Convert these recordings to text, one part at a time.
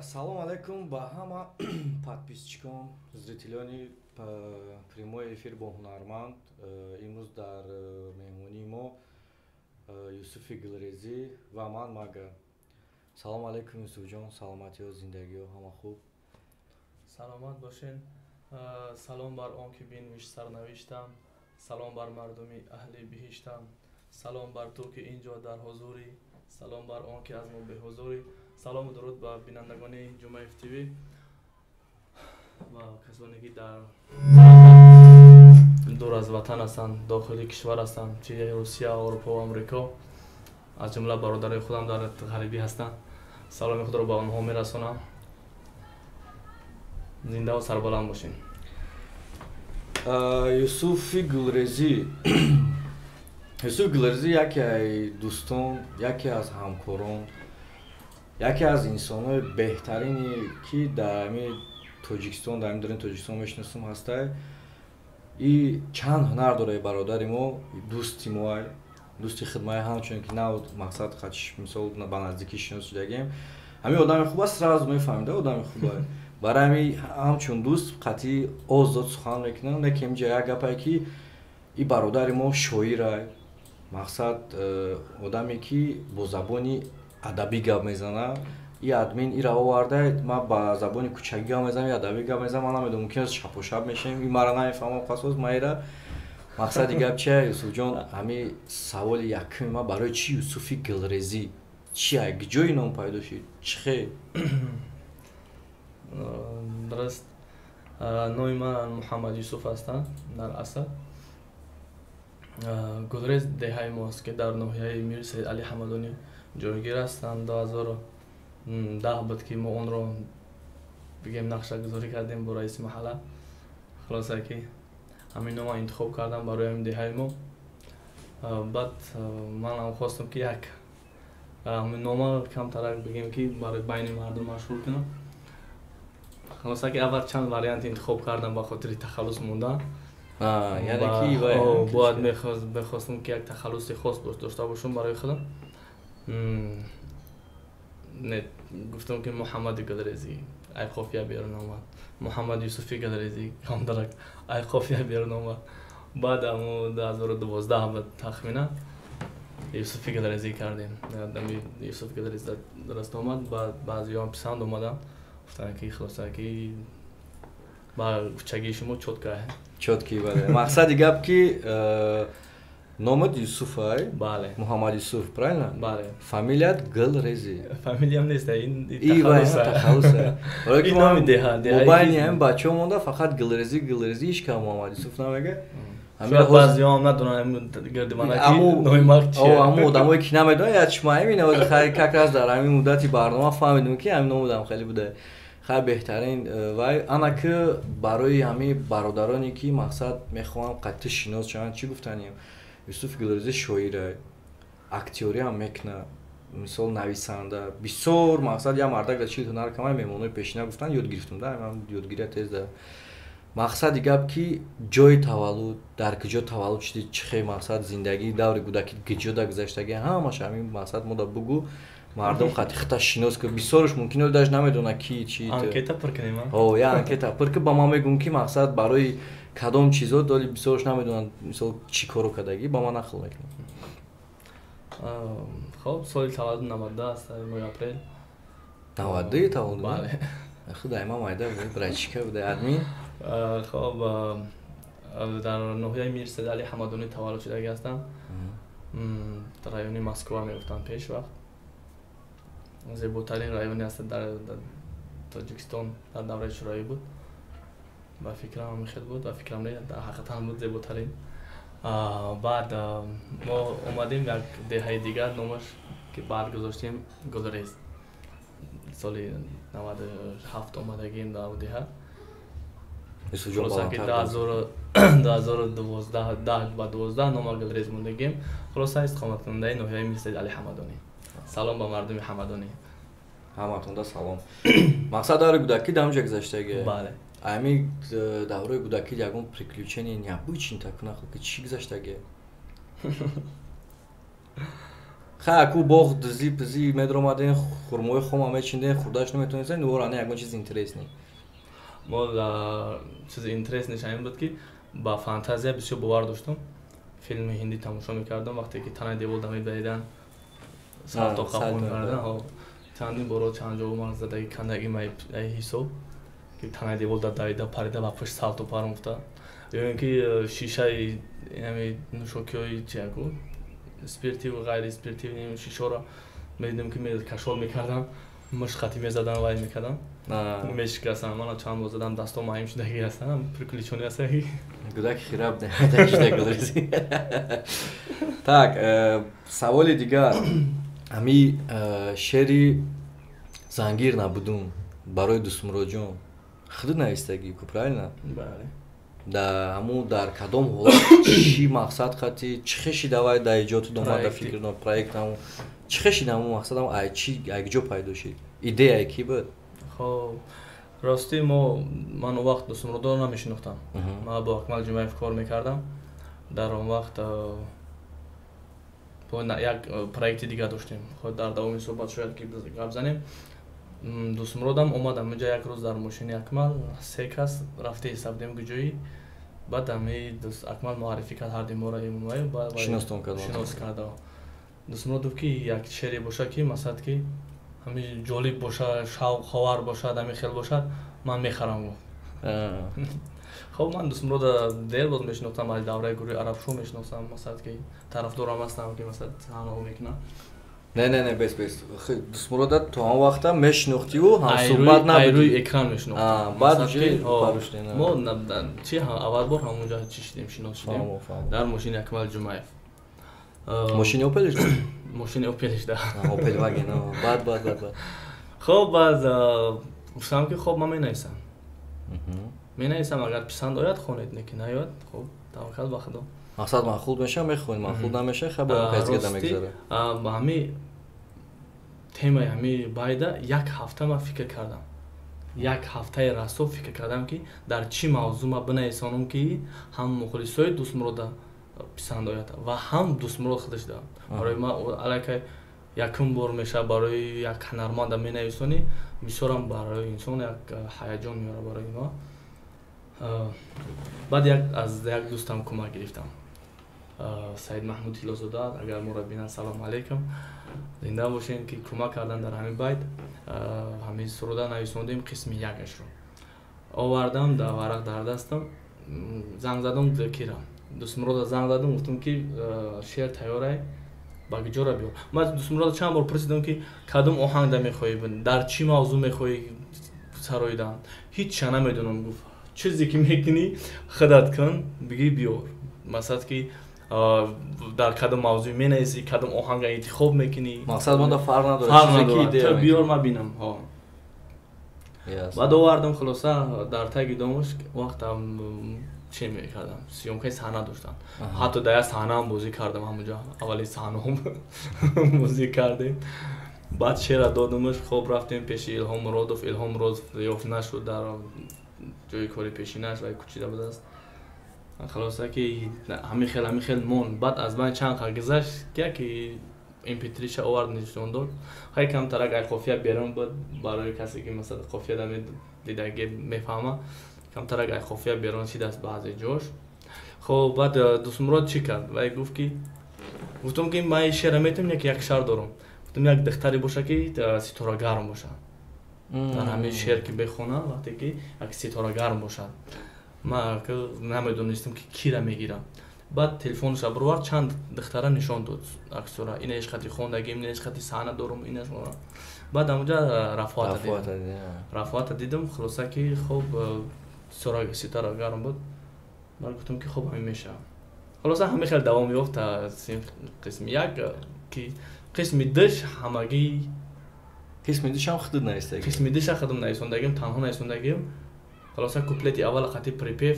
Салом алейкум ба ҳама подписчикон, зрителёни прямой эфир бо ҳунарманд. Имрӯз дар меҳмонии мо Юсуфи Гулрезӣ ва ман Мага. Салом алейкум, Юсуфҷон, саломатиҳо, зиндагиҳо ҳама хуб? Саломат бошен. Салом бар он ки бинвишт сарнавиштам, салом бар мардуми аҳли биҳиштам, салом бар ту ки ин ҷо дар ҳузурӣ, салом бар он ки аз мо беҳузурӣ. Салому дуруд ба бинандагони Ҷумаев ТВ ва касоне ки дар дур аз ватан ҳастанд, дохили кишвар ҳастанд, чи Русия, Аврупо ва Амрико, аз ҷумла бародарои худам дар ғарибӣ ҳастанд. Саломи худро ба онҳо мерасонам. Зиндаву сарбаланд бошед. Юсуфи Гулрезӣ, Юсуф Гулрезӣ яке аз дӯстон, яке аз ҳамкорон, яке аз инсонҳои беҳтарине ки дар ҳамин Тоҷикистон, дар ҳамин даруни Тоҷикистон мешиносам ҳастай. И чанд ҳунар дорад бародари мо, дӯсти моай, дӯсти хидмаи, ҳамчунин ки нав мақсад мисол ба наздикӣ шинос шудагем. Ҳамин одами хуб аст, сразу мефаҳмида одами хуб аст. Барои ҳамин ҳамчун дӯст қатъи озод сухан мекунам. Не ки инҷа як гапае ки и бародари мо шоирай, мақсад одаме ки бо забони адабӣ гап мезана. И админ ира оварда, ман ба забони кӯчагӣ гап мезанам, и адабӣ гап мезанам, ман намедонам, мумкин аст шапошап мешавем, и мара намефаҳмам қасос ман ира. Мақсади гап чия, Юсуфҷон? Ҳамин саволи якуми ман: барои чӣ Юсуфи Гулрезӣ? Чи ҷои ном пайдо шуд, чӣ хел? Дуруст, номи ман Муҳаммад Юсуф ҳастанд дар асл. Гулрез деҳаи мост ки дар ноҳияи Мир Саид Али Ҳамадонӣ ҷойгир ҳастанд. 2010 буд ки мо онро бигем нақшагузорӣ кардем бо раиси маҳалла. Хулоса ки ҳамин нома интихоб кардам барои ҳамин деҳаи мо. Баъд манам хостам ки як ҳамин нома камтарак бигем ки барои байни мардум машҳур кунам. Хулоса ки аввал чанд вариант интихоб кардам ба хотири тахаллус мондан. Бояд мехостам ки як тахаллуси хос дошта бошам барои худам. Не, гуфтам ки Муҳаммади Гулрезӣ, ай қофия берун омад, Муҳаммад Юсуфи Гулрезӣ, камдарак ай қофия берун омад. Баъд амо 2012 буд тахминан, Юсуфи Гулрезӣ кардем. Юсуф Гулрезӣ дуруст омад. Баъд баъзеҳоам писанд омаданд, гуфтанд ки хулоса ки ба кӯчагии шумо чётко. Чёткий, бале. Мақсади гап ки номат Юсуфай? Бале. Муҳаммад Юсуф, правильно? Бале. Фамилият Гулрезӣ? Фамилиям нест, ин тахаллус. Номи деҳа. Мобайни ҳамин бачаҳо монда фақат Гулрезӣ, Гулрезӣ, ҳеч кам Муҳаммад Юсуф намега. Баъзеҳоам надонанд гирди мана ки номи ман чия. Аммо одамое ки намедонанд, я чма ҳамин хай как раз дар ҳамин муддати барнома фаҳмидем ки ҳамин номудам хеле буда. Хай, беҳтарин. Вай ана ки барои ҳамин бародароне ки мақсад мехоҳам қатъи шинос шаванд, чӣ гуфтанем? Юсуф Гулрезӣ шоира, актёриам мекунад, мисол нависанда, бисёр мақсад як мардак дар чил ҳунар камай. Меҳмонои пешина гуфтанд, ёд гирифтам да, ёдгирия тез да. Мақсади гап ки ҷои таваллуд, дар куҷо таваллуд шудӣ, чӣ хел мақсад зиндагии даври кӯдакӣ куҷода гузаштагӣ, ҳамаш ҳамин мақсад мода бугӯ, мардум хати хита шинос ки бисёрш мумкин даже намедонад ки чи. Анкета пур кунем? О, я анкета пур ки, ба ман мегӯм ки мақсад барои кадом чизо доли бисёрш намедонанд, мисол чӣ коро кардагӣ, ба ман нақл мекунам. Хоб, соли таваллуд 92 аст, моҳи апрел. 92 таваллуд? Бале. Худай, ман майда буд, брачика буда админ. Хоб, дар ноҳияи Мир Саид Али Ҳамадонӣ таваллуд шудагӣ ҳастам. Дар райони Москва меёфтам пеш вақт. Зеботарин районе аст дар Тоҷикистон, дар давраи Шӯравӣ буд, ба фикрам ҳамин хел буд, ба фикрам не, дар ҳақиқатан буд зеботарин. Баъд мо омадем як деҳаи дигар, номаш ки баъд гузоштем Гулрез. Соли 97 омадагием дар деҳа. Хулоса ки 2012, 10 ба 12 нома Гулрез мондагием. Хулоса, истиқоматкунандаи ноҳияи Мир Саид Али Ҳамадонӣ. Салом ба мардуми Ҳамадонӣ. Ҳаматонда салом. Мақсад даври кӯдакӣ дар онҷа гузаштагӣ? Бале. Ҳамин давраи кӯдакӣ ягон приключение необычный такуна ки чӣ гузаштагӣ? Ха, ку боғ дизӣ пизӣ медромаден, хурмои хома мечинден, хурдаш наметонистен, ора не ягон чиз интересный. Мо чизи интересный ин буд, ки ба фантазия бисёр бовар доштам. Филми ҳиндӣ тамошо мекардам, вақте ки танаи девол да мебаридан, салто қафо мекардан. Чандин боро чанд ҷо ман задаги кандаги май ҳисоб, ки танаи девол да давида, парида, ба пушт салто паром уфта. Ё ин ки шишаи ами нӯшокиҳои чияку спиртиву ғайри спиртив шишоро медидем, ки кашол мекардам, мушқатӣ мезадан, вай мекардам, мешикастам. Мана чанд бор задам, дастом маҳим шудаги ҳастам, приключения ҳастаги. Гудаки хираб шуда. Так, саволи дигар. Ҳами шери «Зангир набудум» барои Дӯстмуроҷон худ навистагӣ ку, правильно? Бале. Да, ҳамун дар кадом ҳолат, чӣ мақсад хати, чӣ хеши давай да эҷодту омад, да фикр проект ҳамун чӣ хеши, ҳамун мақсад ҳамун ай чи, ай куҷо пайдо шид, идеяи кӣ буд? Хоб, ростӣ мо ман он вақт Дӯстмуродро намешинохтам. Ман бо Акмал Ҷумаев кор мекардам дар он вақт, як проекти дигар доштем. Дар давоми суҳбат шояд ки гап занем. Дӯстмуродам омадам инҷа як рӯз, дар мошини Акмал се кас рафта ҳисабдем куҷоӣ. Баъд ами Акмал муаррифӣ кард ҳарди моро. Шиностон кард. Шинос карда. Дӯстмурод гуфт, ки як шере бошад, ки масалан, ки ҳами ҷолиб бошад, шавқовар бошад, ҳами хел бошад, ман мехарам, гуфт. Хоб, ман Дӯстмурода дер боз мешинохтам, аз давраи гурӯҳи Арабшо мешинохтам, масалан, ки тарафдорам ҳастам, ки масалан ҳамао мекунам. Не, не, не, бес, бес. Дӯстмурода то он вақта мешинохтиву ҳамсуҳбат набудӣ? Рӯи экран мешинохтам. Баъд мо чи аввал бор ҳамонҷо чи шидем, шинос шудем дар мошини Акмал Ҷумаев. Мошини Опелиш? Мошини Опелиш, да. Опел Ваген. Баъд, баъд, баъд, баъд. Хоб, баъд гуфтам, ки хоб, ман менависам, агар писанд ояд, хонед, не ки наояд, хоб, таваккал ба Худо. Мақсад маъқул меша, мехонед, маъқул намеша, хабар кас дига мегзара. Ба ҳами темаи ҳами байда як ҳафта ман фикр кардам, як ҳафтаи расо фикр кардам, ки дар чӣ мавзӯъ ман бинависонам, ки ҳам мухлисои Дӯстмурода писанд ояд ва ҳам Дӯстмурод худаш да. Барои ман аллакай якум бор мешавад, барои як ҳунарманда менависонӣ, бисёрам барои инсон як ҳаяҷон меорад барои ма. Баъд як аз як дӯстам кӯмак гирифтам, Саид Маҳмуд Ҳилозода, агар моро бинанд, салому алайкум, зинда бошем, ки кӯмак кардан дар ҳамин байт. Ҳамин суруда нависондем, қисми якашро овардам, дар варақ дар дастам. Занг задам кира, Дӯстмурода занг задам, гуфтам, ки шеър тайёрай, ба куҷора биёр. Ман Дӯстмурода чанд бор пурсидам, ки кадом оҳангда мехоҳӣ, дар чӣ мавзӯъ мехоҳӣ сароидан. Ҳича намедонам, гуфт, чизе ки мекунӣ, худат кун, бигӣ, биёр. Масалан, ки дар кадом мавзӯъ менависӣ, кадом оҳанга интихоб мекунӣ. Мақсад монда фарқ надорад. Фарқ надорад, биёр, ма бинам. Баъд овардам. Хулоса, дар таги домош вақтам че мекардам, съёмкаи саҳна доштам, ҳатто дар як саҳнаам бозӣ кардам, ҳамонҷо аввали саҳнаом бозӣ кардем. Баъд шеъра додумаш. Хоб, рафтем пеши Илҳом Муродов. Илҳом Муродов ёфт нашуд, дар ҷои кори пешинаш вай кӯчида будааст. Хулоса, ки ҳамин хел, ҳамин хел монд. Баъд аз байн чанд қад гузашт, яке mp3-ша овард, нишон дод. Хай, камтарак ай қофия берун буд. Барои касе ки масалан қофия дидаги мефаҳма, камтарак ай қофия берун шидааст баъзе ҷош. Хоб, баъд Дӯстмурод чӣ кард? Вай гуфт, ки гуфтам, ки ман шеъра метавонам, як шарт дорам. Гуфтам, як духтаре боша, ки ситора гарм бошад, дар ҳамин шеър ки бехона, вақте ки як ситора гарм бошад. Ман намедонистам, ки кира мегирам. Баъд телефонша бировард, чанд духтара нишон дод, аксора: ина ишқати хондагим, ина ишқати саҳна дорум, ина. Баъд ҳамонҷа Рафоата дидам, Рафоата дидам. Хулоса, ки хоб, ситора гарм буд. Баъд гуфтам, ки хоб, ҳамин мешавад. Хулоса, ҳамин хел давом ёфт қисми як, ки қисми диш ҳамагӣ. Қисми дишам худат навистагӣ? Қисми диша худам нависондагим, танҳо нависондагим. Хулоса, куплети аввала қати припев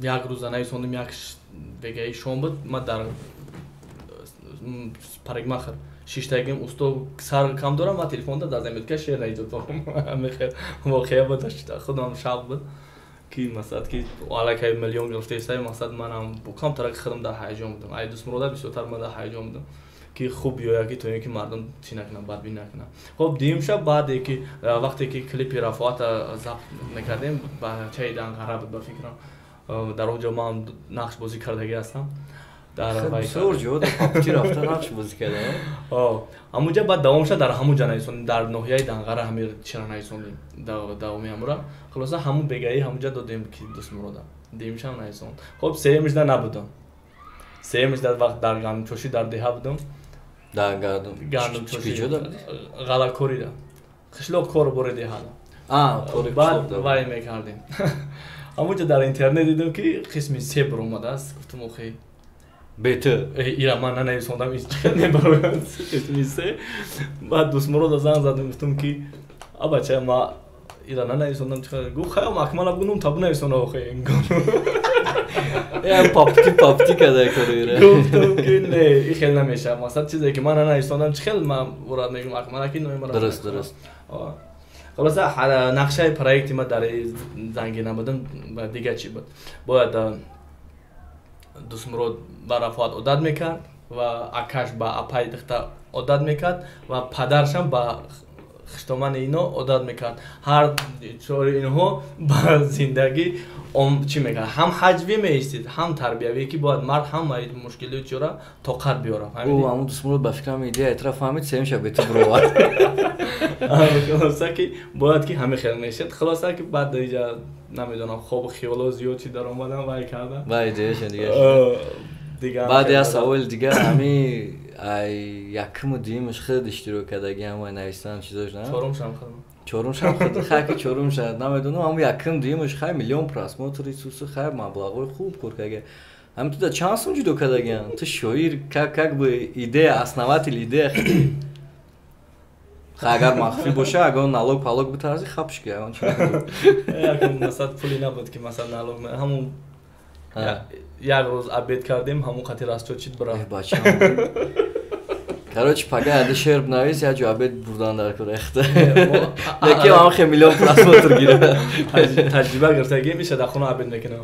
як рӯза нависондем, як вегаи шом буд. Ман дар парикмахер шиштагим, усто сар кам дорам, ма телефон дар заметка шеър наиҷод. Воқеа буд, худам шавқ буд. Ки масалан ки аллакай миллион гирифтаистай, мақсад манам камтара худам дар ҳаяҷон будам. Ай Дӯстмурода бисёртар ман дар ҳаяҷон будам, ки хуб биёяд, ки то ин ки мардум чӣ накунанд, бадбин накунанд. Хоб, дуюм шаб баъде ки вақте ки клипи Рафоата забт мекардем, бачаи Данғара буд, ба фикрам, дар он ҷо ман нақш бозӣ кардагӣ ҳастам. Бисёр ҷо папчи рафта нақш бозӣ кардам. Ҳамунҷа баъд давом шуд, дар ҳамун ҷа нависондем, дар ноҳияи Данғара ҳамир чира нависондем, давоми ҳамура. Хулоса, ҳамун бегаӣ ҳамунҷа додем, ки Дӯстмурода дуюмшам нависонд. Хоб, сеюмишда набудам. Сеюмишда вақт дар гандумчошӣ дар деҳа будам. Дар гандумчошӣ ғалакорида, қишлоқ, кору бори деҳада. Баъд вай мекардем. Ҳамунҷа дар интернет дидам, ки қисми се баромадааст. Гуфтам, охи, бету ира ман нанависондам, чӣ мебарояд қисми се? Баъд Дӯстмурода занг задам, гуфтам, ки а бача, ма ира нанависондам, чӣ? Гуфт, хаём, Акмала бигӯ, табу нависонда охи. Папти папти када корира. Гуфтам, ки не, и хел намешавад. Мақсад, чизе ки ман нанависондам, чӣ хел ман урад мегӯм Акмала, ки номи мара? Дуруст, дуруст. Хулоса, нақшаи проекти ма дар занги набудам дига чӣ буд? Бояд Дӯстмурод ба Рафоат одат мекард ва акаш ба апаи духта одат мекард ва падаршам ба хуштомани ино одат мекард. Ҳар чори инҳо ба зиндагӣ чӣ мекард, ҳам ҳаҷвӣ меистид, ҳам тарбиявӣ, ки бояд мард ҳамаи мушкилиҳои чора тоқат биёрад. Ҳамун Дӯстмурод, ба фикрам, идея этра фаҳмид, сеюмша бету бировард. Хулоса, ки бояд ки ҳамин хел мешид. Хулоса, ки баъд иҷа намедонам, хобу хиёло зиёд чи даромадам, вай кардам. Ба идеяша дига. Баъд як саволи дигар: ҳами ай якуму дуюмаш худ иштирок кардаги, ҳамаи навистан чизош на? Чорумшам худам. Чорумшам худ? Хай, ки чорумша намедонам, ҳаму якум дуюмаш хай миллион просмотри сусу, хай маблағҳои хуб кор кардаги. Ҳами ту да чанд сум ҷудо кардагиан? Ту шоир, как бы идея, основатель идея. Хай, агар махфӣ боша, агар налог палог битарзи, хапш ки ягон чи. Масалан, пули набуд, ки масалан налог. Ҳамун як рӯз обед кардем, ҳамун қати расчёт чид бира. Бача, короче, пага яде шеър бинавис, як ҷо обед бурдан дар кор эхта, лекин ҳам хе миллион просмотр гира. Таҷриба гирифтагӣ меша, дар хона обед мекунам.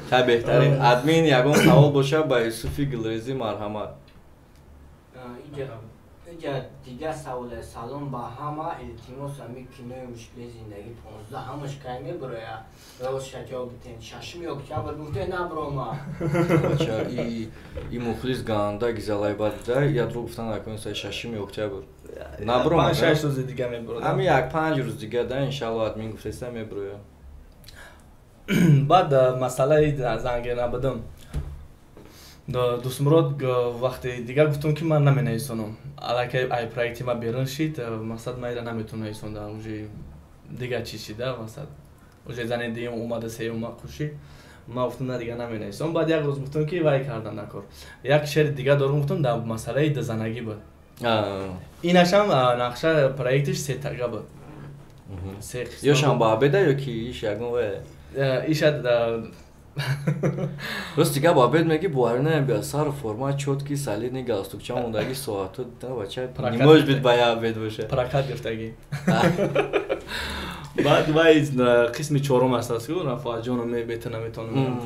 Хай, беҳтарин. Админ, ягон савол боша ба Юсуфи Гулрезӣ, марҳамат. Иҷа дигар саволе. Салом ба ҳама, илтимос, ами кинои мушкили зиндагӣ 15-ҳамаш кай мебироя? Ростша ҷавоб битен. 6 октябр гуфте, набирома. Бача, и мухлис ганда гизалай бад да ядро гуфтан накун, сай 6 октябр набирома. 6 рӯзи дига мебирода. Ами як 5 рӯз дига да, иншалло, админ гуфтеста, мебироя. Баъд масъалаи занге набудам. Дӯстмурод, вақте дигар гуфтам, ки ман наменависонам, аллакай ай проекти ма берун шид, мақсад, ман ира наметавонам нависонда, уже дигар чиз шида, мақсад, уже зани дуюм омада, сеюм ма қушид. Ман гуфтам, на, дигар наменависам. Баъд як рӯз гуфтам, ки вай кардан накор, як шеъри дигар дорум, гуфтам, дар масъалаи дузанагӣ буд. Инашам нақша проектиш сетага буд. Ёшам ба обеда ё ки иш ягон вай? Иша. Рост, дига ба обед меги, боварӣ намебиёд, сару форма чёткий, солидный, галстукча мондаги, соату да, бача, не может быть, ба я обед боша. Прокат гирифтагӣ. Баъд вай қисми чорум аст, ку Рафоатҷону мебета наметавонам,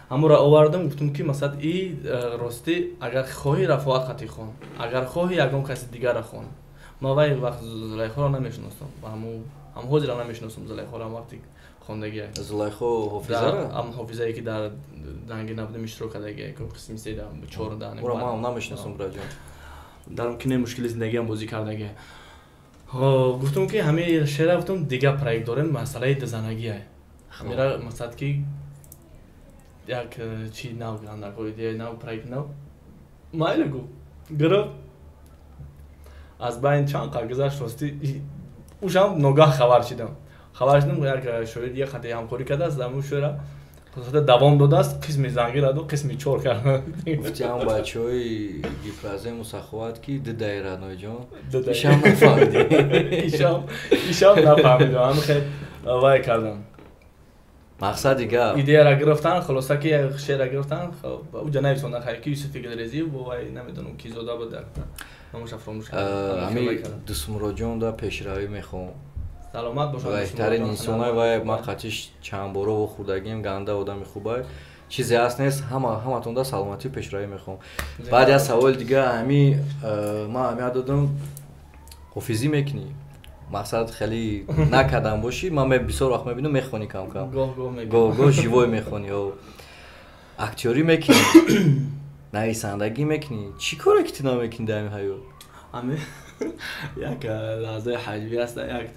ҳамуро овардам, гуфтам, ки масалан, и ростӣ, агар хоҳӣ, Рафоат қати хон, агар хоҳӣ, ягон каси дигарро хон. Ман вай вақт Зулайхоро намешиностам, ҳам ҳозира намешиносам Зулайхоро, ҳам вақти хондагия. Зулайхо ҳофизара? Ам ҳофизае, ки дар данги набудем иштирок кардагия, қисми се да чор да. Уро ман намешиносам, браҷон. Дар кинои мушкили зиндагиам бозӣ кардагия. Гуфтам, ки ҳамин шеъра, гуфтам, дигар проект дорем, масъалаи дузанагия. Ҳамира мақсад, ки як чи нав гандако, идеяи нав, проект нав. Майли, гуфт, гирифт. Аз байн чанд қад гузашт, ростӣ, ушам ногаҳ хабар шидам. Хабар шидам, як шоир дига қати ҳамкорӣ кардааст, ҳамун шоира хусусан давом додааст, қисми зангира ду қисми чор кард. Гуфтиам бачаҳои гипразему саховат, ки дидаи радноиҷон, ишам нафаҳмидӣ. Ишам нафаҳмидам, ҳамин хел вай кардам. Мақсади гап. Идеяра гирифтан, хулоса, ки шеъра гирифтан, уҷа нависонда, хай, ки Юсуфи Гилрезӣ бо вай, намедонам, ки зода буд, номаша фаромӯш кардам. Ҳами Дусмуроҷон да пешравӣ мехоҳам. Саломат бошанд. Беҳтарин инсонай ва ман қатиш чанд боро вохӯрдагим, ганда одами хубай. Чизе ҳаст нест, ҳаматонда саломатию пешравӣ мехоҳам. Баъд як саволи дига, ҳами ман аҳамият додам, ҳофизӣ мекунӣ? Мақсад хеле накардам бошӣ, ман бисёр вақт мебинам, мехонӣ кам-кам. Гоҳ-гоҳ живой мехонӣ. Актёрӣ мекунӣ, нависандагӣ мекунӣ, чӣ коре ки ту намекунӣ дар ҳамин ҳаёт? Ҳами як лаҳзаи ҳаҷвӣ аст, як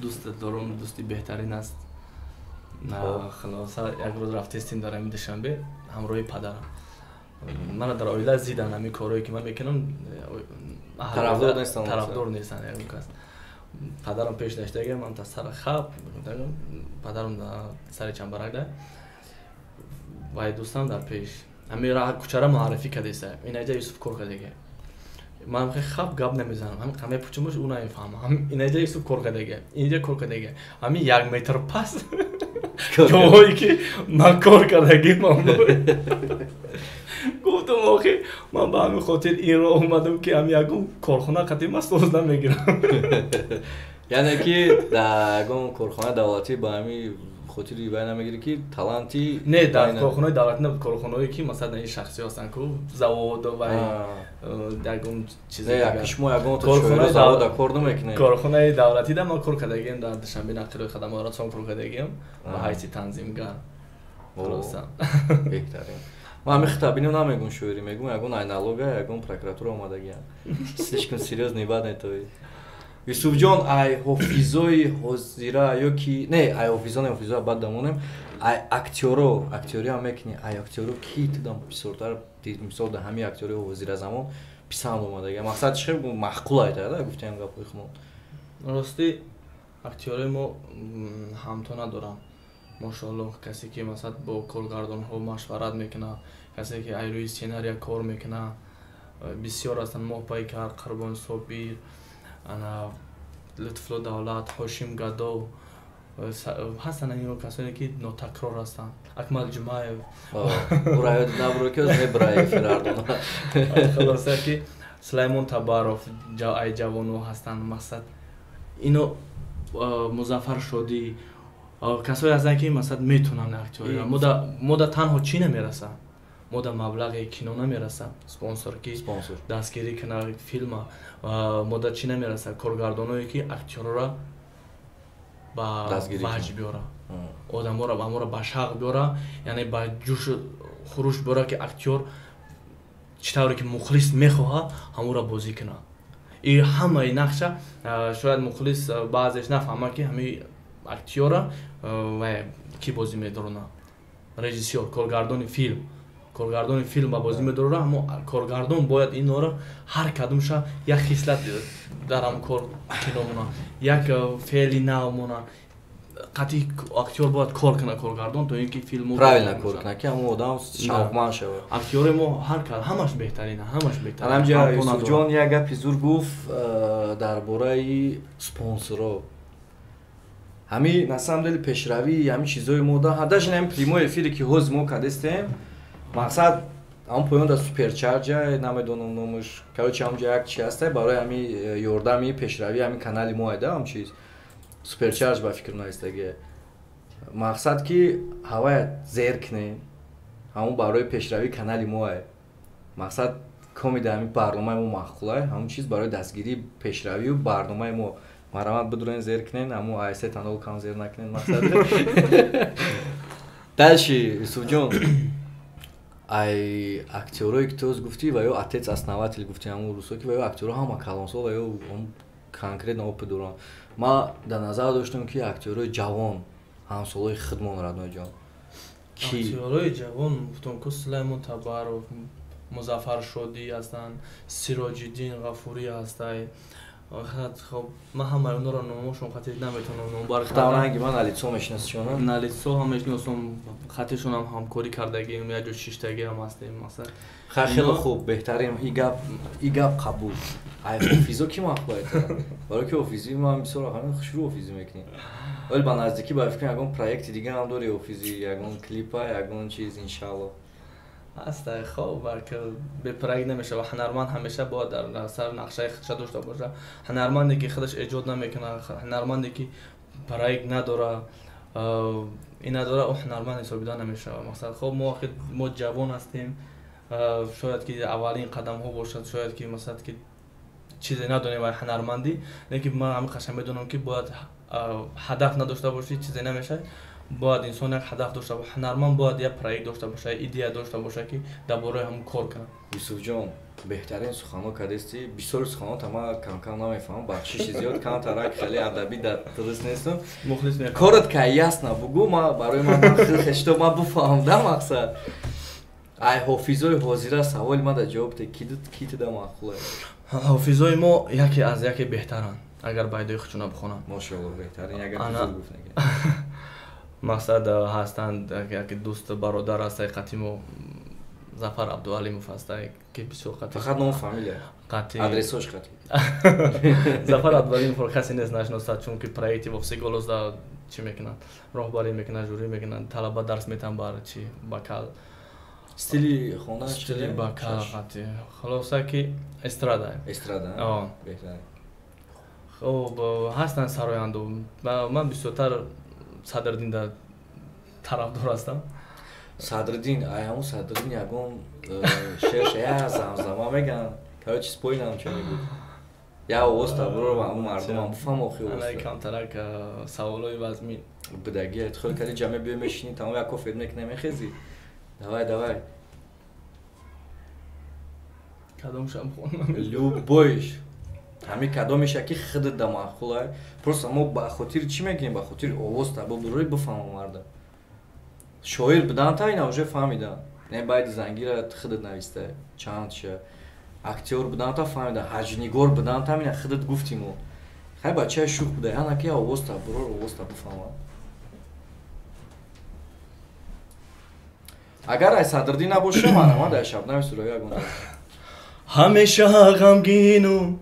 дӯст дорум, дӯсти беҳтарин аст. Хулоса, як рӯз рафтестем дар ҳамин Душанбе ҳамроҳи падарам. Мана дар оила зидан ҳамин корҳое ки ман мекунам, тарафдор нестанд, тарафдор нестанд ягон кас. Падарам пеш даштага, ман та сара хаб, падарам сари чамбарак да, вай дӯстам дар пеш. Ҳамин раҳ кӯчара муаррифӣ кардеса, инаҷа Юсуф кор кардага. Ман хеле хаб гап намезанам, ҳамин қамаи пучумош ӯ намефаҳмам. Инаҷа Юсуф кор кардага, инҷа кор кардага. Ҳамин як метр пас ҷоҳое ки ман кор кардагим, гуфтам, охи ман ба ҳамин хотир ин роҳ омадам, ки ҳамин ягон корхона қатъи ман соз намегирам. Яъне ки дар ягон корхонаи давлатӣ ба ҳамин хотири вай намегирӣ, ки таланти? Не, дар корхонаи давлатӣ набуд, корхонаое ки масалан ин шахсиҳо ҳастанд ку, завод ва ягон чиз. Шумо ягон завода кор намекунед? Корхонаи давлатида ман кор кардагиам, дар Душанбе нақлиёи хадамотрасон кор кардагиам ба ҳайси танзимгар. Хулоса, беҳтарин. Ман ҳамин хитобино намегум шоирӣ, мегум ягон айналога, ягон прокуратура омадагиам. Слишком серьёзный бад той. Юсуфҷон, ай ҳофизои ҳозира ё ки не, ай ҳофизо не, ҳофизо бад дамонем, ай актёро, актёриам мекунӣ, ай актёро ки тудам бисёртар, мисол, дар ҳамин актёри ҳозира замон писанд омадага? Мақсад чи маъқул айтада гуфтем гапҳои хумон. Ростӣ, актёрои мо ҳамто надорам, мошоаллоҳ. Касе ки масалан бо коргардонҳо машварат мекунад, касе ки ай рӯи сценария кор мекунад, бисёр ҳастанд: Моҳпайкар, Қурбон Собир, ана Лутфулло Давлат, Ҳошим Гадов ҳастанд. Ино касоне ки нотакрор ҳастанд, Акмал Ҷумаев. Хулоса, ки Сулаймон Табаров, ай ҷавоно ҳастанд. Мақсад, ино Музаффар Шодӣ, касое ҳастанд, ки масалан метонанд актёрия. Мо да танҳо чӣ намерасад? Мо да маблағи кино намерасад, спонсор ки дастгирӣ кунад филма. Мо да чӣ намерасад? Коргардоное ки актёрора ба ваҷ биёра, одаморо аморо ба шавқ биёра, яъне ба ҷӯшу хуруш биёра, ки актёр чӣ тавре ки мухлис мехоҳад, ҳамонро бозӣ кунад. И ҳамаи нақша шояд мухлис баъзеш нафаҳмад, ки ҳамин актёра ки бозӣ медорона, режиссёр, коргардони филм ба бозӣ медорора. Аммо коргардон бояд инора ҳар кадомша як хислат дар ҳам кор кино мона, як феъли нав мона. Қатъи актёр бояд кор кунад коргардон, то ин ки филму правильно кор кунад, ки ҳамон одам шавқманд шавад. Актёри мо ҳар кад ҳамаш беҳтарина, ҳамаш беҳтарин. Анамҷа Юсуфҷон як гапи зур гуфт дар бораи спонсорро. Ҳами на самом деле пешравии ҳамин чизҳои мо да, даже ҳамин прямой эфире ки ҳозир мо кардестем, мақсад ҳамон поён да суперчарҷа, намедонам номаш, короче, ҳамонҷа як чи ҳаста барои ҳами ёрдами пешравии ҳамин канали мо айда, ҳам чиз суперчарҷ ба фикр наистаги. Мақсад ки ҳавая зер кунем, ҳамон барои пешравии канали мо ай. Мақсад, комида ҳамин барномаи мо маъқулай, ҳамон чиз барои дастгирии пешравию барномаи мо марҳамат, бидурен, зер кунен, ҳамон айсе танол кам зер накунен. Мақсад, дальше, Юсуфҷон, ай актёрое ки ту гуфтӣ ва ё отец основатель гуфтӣ, ҳамон рӯзҳо ки ва ё актёрҳо ҳама калонсол ва ё конкретно опыт доранд, ман дар назар доштам, ки актёрҳои ҷавон, ҳамсолои худмон, роднойҷон. Ки актёрҳои ҷавон, гуфтам ку, Сулаймон Табаров, Музаффар Шодӣ ҳастанд, Сироҷиддин Ғафурӣ ҳастай. Хоб, ман ҳамаи онҳоро номошон хати наметавонам номбар. Ранги ман на лицо мешинасишона? На лицо ҳам мешинасам, хатишонам ҳамкорӣ кардагим, як ҷо шиштагиам ҳастем, масалан. Ха, хеле хуб, беҳтарин. И гап қабул. Ай ҳофизо ки маъқул айта? Барои ки ҳофизӣ ман бисёр ҳамин хушрӯ ҳофизӣ мекунем, вале ба наздикӣ ба фикр ягон проекти дига ҳам дори, ҳофизӣ, ягон клипа, ягон чиз, иншаалло? Ҳаста, хоб, ки бепроект намешава. Ҳунарманд ҳамеша бояд дар сар нақшаи худша дошта боша. Ҳунарманде ки худаш эҷод намекунад, ҳунарманде ки проект надора, ин надора, ӯ ҳунарманд ҳисобида намешава. Мақсад, хоб, мо охир мо ҷавон ҳастем, шояд ки аввалин қадамҳо бошад, шояд ки масалан ки чизе надонем ай ҳунармандӣ, лекин ман ҳамин қашан медонам ки бояд ҳадаф надошта бошӣ, чизе намешавад. Бояд инсон як ҳадаф дошта бошад, ҳунарманд бояд як проект дошта бошад, идея дошта бошад, ки дар бораи ҳамон кор кунад. Юсуфҷон, беҳтарин суханҳо кардести. Бисёри суханҳота ман кам-кам намефаҳмам, бахшиши зиёд, камтарак хеле адабӣ дар дуруст нестам. Мухлис мехоҳам. Корат ка ясна бугӯ, ма барои ман хеле ма буфаҳмам да мақсад. Ай ҳофизои ҳозира саволи ма да ҷавоб де, ки туда маъқул аст? Ҳофизои мо яке аз яке беҳтаранд, агар байдои худшона бихонанд. Мошоалло, беҳтарин, агар бузург гуфт нега. Мақсад ҳастанд, яке дӯст бародар аст, қати мо Зафар Абдуалимов аст, ки бисёр қати. Фақат ном фамилия. Қати. Адресош қати. Зафар Абдуалимовро касе нест нашиносад, чунки проекти Вовсе голос да чӣ мекунанд? Роҳбарӣ мекунанд, жюри мекунанд, талаба дарс метаҳанд бар чӣ бакал. Стили хонаш стили бакал қати. Хулоса ки эстрада. Эстрада? Беҳтар. Хоб, ҳастанд сароянду. Ман бисёртар Садриддин да тарафдор ҳастам. Садриддин, ай ҳамун Садриддин ягон шеърш я замзама меган. Короче, спой нам что-нибудь. Я овоз табуро ва ҳамун мардумам буфаҳм охи овоз. Ана камтарак саволои вазмин. Бидаги, хел кади ҷамъ биё мешини, тамом як кофе мекунем, мехези. Давай, давай. Кадомшам хонам? Любойш. Ҳамин кадомеша ки худат да маъқул ай. Просто мо ба хотири чӣ мегӯем? Ба хотири овоз табо бурӯи бифаҳмам мардам. Шоир будан та ина уже фаҳмидам. Не байди зангира худат нависта чанд ша. Актёр будан та фаҳмидам, ҳаҷнигор будан та ина худат гуфтим мо. Хай бачаи шӯх буда, ана ки овоз та бурор овоз та бифаҳмам. Агар ай Садриддин набоша, ман дар Шабнами Сурайё ягон. Ҳамеша ғамгину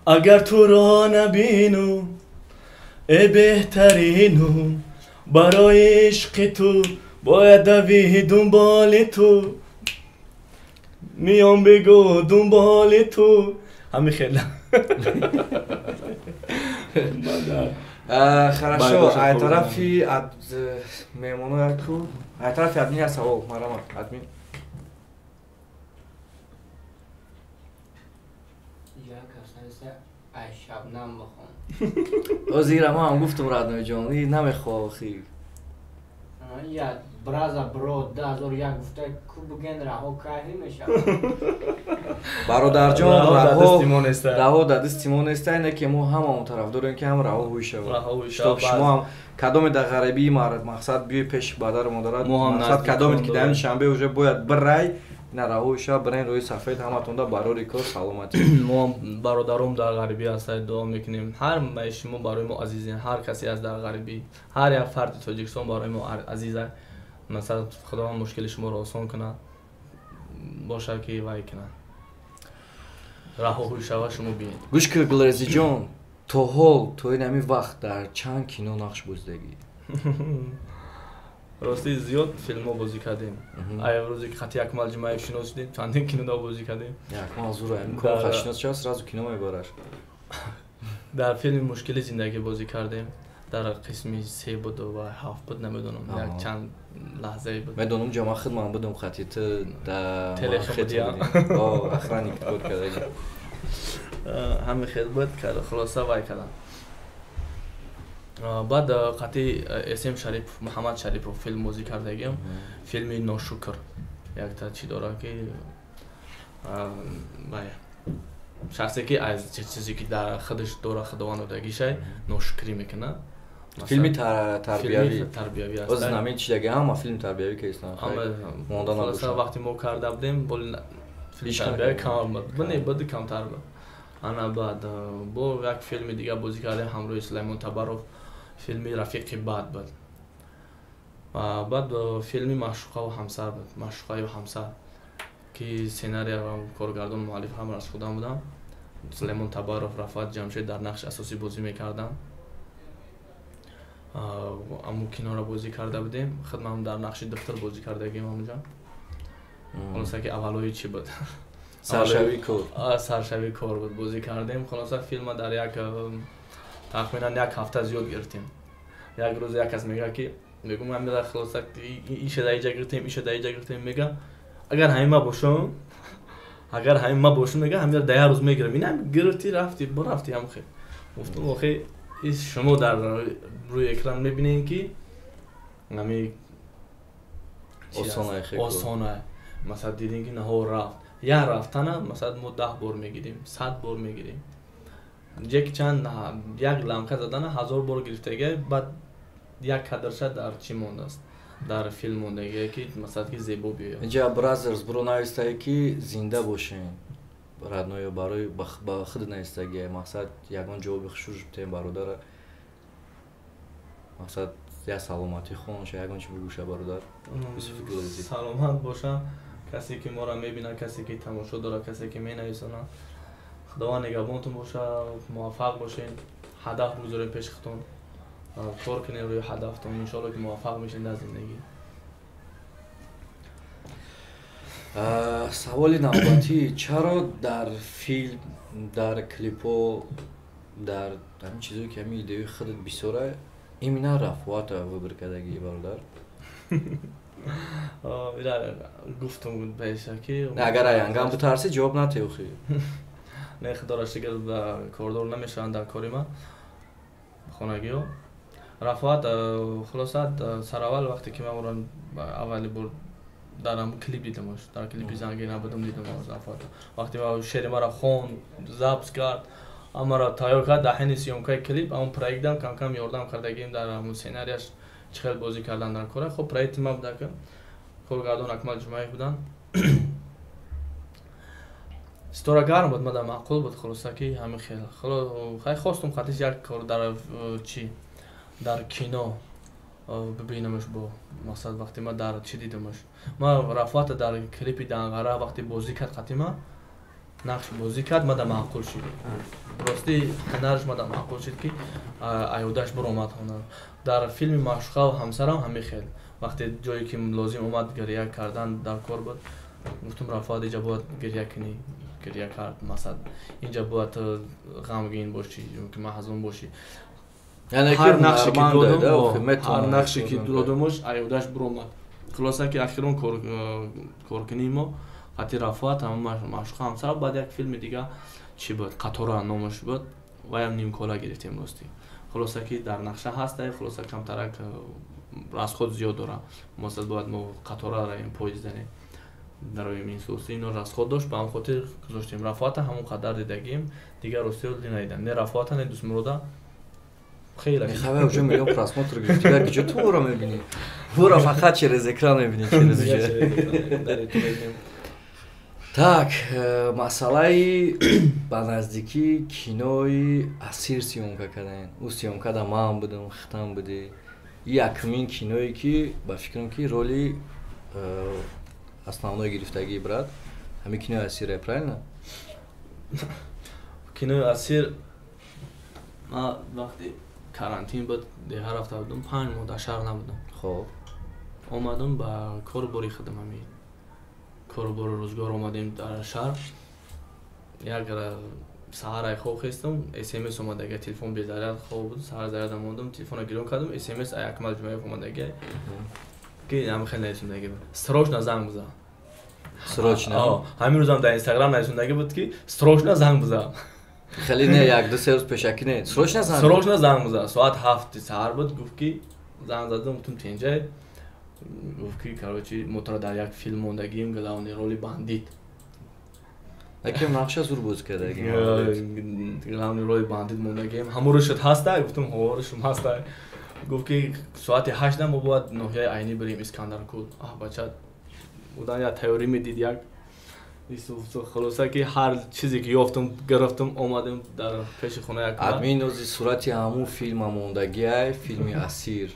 агар туро набину, э беҳтарину, барои ишқи ту бояд давид дунболи ту, миён бигӯ дунболи ту. Ҳамин хел. Хорошо, ай тарафи меҳмонояку, ай тарафи админ як савол, марама, админ. Ай Шабнам бихон. Озира ман гуфтам Радноиҷон, и намехоҳ охи. Я браза бро 2001 гуфта ку буген раҳо кайфи мешавад. Бародарҷон, раҳо дар дасти мо нест, ине ки мо ҳамаон тарафдорем ки ҳам раҳо ҳуй шавад. Чтоб шумо ҳам кадоме дар ғарибии мақсад биёй пеши падару модарат, мақсад кадоме ки дар шанбе уже бояд бирай, на раҳо шава, бирен рӯи сафед, ҳаматонда барори кор, саломатӣ. Мо бародаром дар ғарибӣ ҳастанд, дуо мекунем. Ҳар маи шумо барои мо азизен, ҳар касе аст дар ғарибӣ, ҳар як фарди Тоҷикистон барои мо азиз аст. Масалан, Худованд мушкили шуморо осон кунад, бошад ки вай кунад. Раҳо ҳуй шава, шумо биед. Гӯш кун, Гулрезиҷон, то ҳол, то ин ҳамин вақт дар чанд кино нақш бозидагӣ? Рости зиёд филмҳо бозӣ кардем. Ай рӯзе ки хати Акмал Ҷумаев шинос шудем, чандин кинода бозӣ кардем. Акмал зур, кор хашинос шуд, сразу кино мебараш. Дар филми Мушкили зиндагӣ бозӣ кардем. Дар қисми 3 буд ва 7 буд, намедонам, як чанд лаҳзае буд. Медонам, ҷама худ ман будам хати ту дар телефон будӣ. О, охранник кор кардаги. Ҳамин хел буд, хулоса вай кардам. Баъд қати СМ Шарипов, Муҳаммад Шарипов филм бозӣ кардагиам. Филми Ношукр. Якта чӣ дорад ки шахсе ки аз чизе ки дар худаш дорад Худованд додагишай ношукрӣ мекунад. Филми тарбиявӣ. Тарбиявӣ аст. Оз намин чи даги ҳама филм тарбиявӣ ки истан. Монда набошад. Вақти мо карда будем, бол филм тарбиявӣ кам буд. Не, буд камтар буд. Ана баъд бо як филми дига бозӣ кардем ҳамроҳи Сулаймон Табаров. Филми Рафиқи бад буд. Баъд филми Маъшуқаву ҳамсар буд. Маъшуқаю ҳамсар ки сценария ва коргардон муаллиф ҳама аз худам будам. Сулаймон Табаров, Рафъат Ҷамшед дар нақши асосӣ бозӣ мекарданд. Аммо киноро бозӣ карда будем. Худмам дар нақши духтур бозӣ кардагим ҳамонҷо. Хулоса ки аввалои чӣ буд? Саршавии кор. Саршавии кор буд, бозӣ кардем. Хулоса филма дар як тахминан як ҳафта зиёд гирифтем. Як рӯз як кас мега ки мегум ҳамира хулоса иша дар иҷа гирифтем, иша дар иҷа гирифтем, мега агар ҳамин ма бошам, агар ҳамин ма бошам, мега ҳамира дар як рӯз мегирам. Инам гирифти рафти, бурафти ҳам хел. Гуфтам охи шумо дар рӯи экран мебинед ки ҳами осона. Масалан дидем ки наҳо рафт. Як рафтана масалан мо 10 бор мегирем, 100 бор мегирем. Як чанд як ламка задана 1000 бор гирифтага, баъд як кадрша дар чӣ мондааст? Дар филм мондага ки масалан ки зебо биёяд. Инҷа Brothers бро навистае ки зинда бошен. Родное барои ба худ навистагия. Мақсад ягон ҷавоби хушуш битем бародара. Мақсад я саломатӣ хонша ягон чи бигӯша бародар. Саломат боша. Касе ки моро мебинад, касе ки тамошо дорад, касе ки менависонад. Худованд нигаҳбонтон боша, муваффақ бошед, ҳадаф бигузоред пеши худтон, кор кунед рӯи ҳадафтон, иншоалло ки муваффақ мешед дар зиндагӣ. Саволи навбатӣ: чаро дар филм, дар клипҳо, дар ҳамин чизое ки ҳамин идеяи худат бисёра, именно Рафоата выбор кардагӣ бародар? Гуфтум пеша ки агар аянгам битарсӣ ҷавоб натеҳ охи. Не, худоро шукр кордор намешаванд дар кори ман хонагиҳо. Рафоат хулоса сараввал вақте ки ман ӯро аввали бор дар ҳамон клип дидамаш, дар клипи занги набудам дидам Рафоат. Вақте ман шеъри маро хонд, забт кард, ҳамаро тайёр кард, дар ҳайни съёмкаи клип ҳамон проектам кам-кам ёрдам кардагим дар ҳамон сценарияш чӣ хел бозӣ кардан дар кора. Хоб проекти ман буда ки коргардон Акмал Ҷумаев буданд. Ситора гарм буд, мада маъқул буд, хулоса ки ҳамин хел. Хай хостум хатиш як кор дар чӣ дар кино бибинамаш бо мақсад вақте ма дар чӣ дидамаш. Ма Рафоата дар клипи Данғара вақте бозӣ кард қатима нақш бозӣ кард, мада маъқул шуд. Рости ҳунараш мада маъқул шуд ки аёдаш биромад ҳунар. Дар филми Маъшуқа ва ҳамсарам ҳамин хел. Вақте ҷое ки лозим омад гиря кардан дар кор буд, гуфтум Рафоат инҷа бояд гиря кунӣ, гиря кард. Масалан инҷа бояд ғамгин бошӣ, ки маҳзун бошӣ. Ҳар нақше ки додам, ҳар нақше ки додамаш аёдаш биромад. Хулоса ки ахирон коркунии мо қати Рафоат ҳамон Маъшуқа ҳамсар, баъд як филми дига чӣ буд, Қатора номаш буд, ваям нимкола гирифтем ростӣ. Хулоса ки дар нақша ҳаста, хулоса камтарак расход зиёд дора. Масалан бояд мо қатора равем, поезд занем, дароем ин суси, ино расход дошт, ба ҳамон хотир гузоштем. Рафоата ҳамон қадар дидагим, дигар ростиро надидам. Не Рафоата, не Дӯстмурода. Хеле мехавай уже миллион просмотр гирифт, дигар куҷо ту ӯро мебинӣ? Ӯро фақат через экран мебинӣ, через уже. Так, масъалаи ба наздикӣ кинои Асир съёмка кардаен. Ӯ съёмка да ман будам, хитам будӣ. Якумин киное ки ба фикрам ки роли основной гирифтагии брат ҳамин кинои Асире, правильно? Кинои Асир ман вақти карантин буд, деҳа рафта будам, 5 моҳ дар шаҳр набудам. Хоб. Омадам ба кору бори худам, ҳамин кору бору рӯзгор омадем дар шаҳр. Як саҳарай хоб хестам, СМС омадага, телефон безаряд хоб буд, саҳар зарядам мондам, телефонро гирон кардам, СМС ай Акмал Ҷумаев омадага ки ҳамин хел нависондаги буд. Срочно занг бизан. Срочно? Ҳамин рӯзам дар Инстаграм нависондаги буд ки срочно занг бизан. Хеле не, як ду се рӯз пешакӣ не, срочно занг. Срочно занг бизан. Соат 7 саҳар буд, гуфт ки занг задам, гуфтам тенҷай. Гуфт ки короче мо туро дар як филм мондагием, главный роли бандит. Якем нақша зур бозӣ кардагӣ. Главный роли бандит мондагием. Ҳамон рӯшат ҳаста? Гуфтам ҳо, рӯшам ҳаста. Гуфт ки соати 8 мо бояд ноҳияи Айнӣ бирем Искандаркул. Аҳ бача, удан як тайёрӣ медид як. Хулоса ки ҳар чизе ки ёфтам, гирифтам, омадем дар пеши хона як. Админ ози сурати ҳамун филма мондагиай, филми Асир.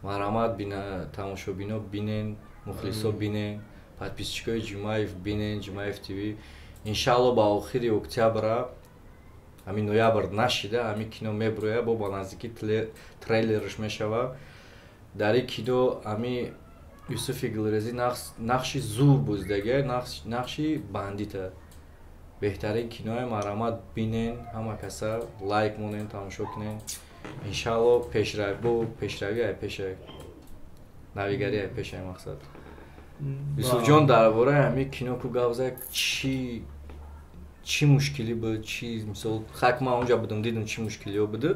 Марҳамат бина, тамошобино бинен, мухлисо бинен, подписчикои Ҷумаев бинен, Ҷумаев ТВ. Иншаалло ба охири октябра, ҳамин ноябр нашида, ҳамин кино меброя, бо ба наздикӣ трейлерш мешава. Дар ин кино ҳамин Юсуфи Гулрезӣ нақши зур бозидагия, нақши бандита. Беҳтарин киноя, марҳамат бинен, ҳама каса лайк монен, тамошо кунен. Иншаалло бо пешравӣ ай пешай, навигарӣ ай пешай мақсад. Юсуфҷон, дар бораи ҳамин кино ку гап зад, чӣ мушкилӣ буд, чӣ мисол хак ман онҷа будам, дидам чӣ мушкилиҳо буду.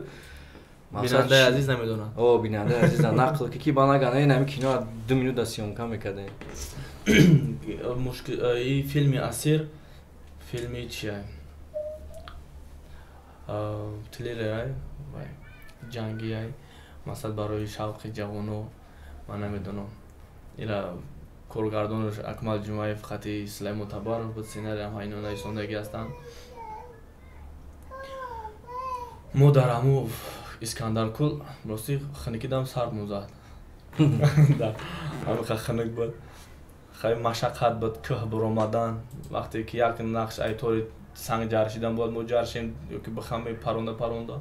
Бинандаи азиз намедонад. О, бинандаи азиз нақл ки ба нагана ин ҳамин кино 2 минута съёмка мекардем. И филми «Асир» филми чия? Триллерай, ҷангиай, масалан барои шавқи ҷавоно. Ман намедонам, ира коргардонаш Акмал Ҷумаев хати Сулаймон Табаров буд, сценариям ҳайно нависондагӣ ҳастанд. Мо дар ҳаму Искандаркул рости хунукидам сар музад, ҳамиқа хунук буд, хеле машаққат буд кӯҳ буромадан. Вақте ки як нақш айтори санг ҷаршидан бояд мо ҷаршем ёки бихаме паронда паронда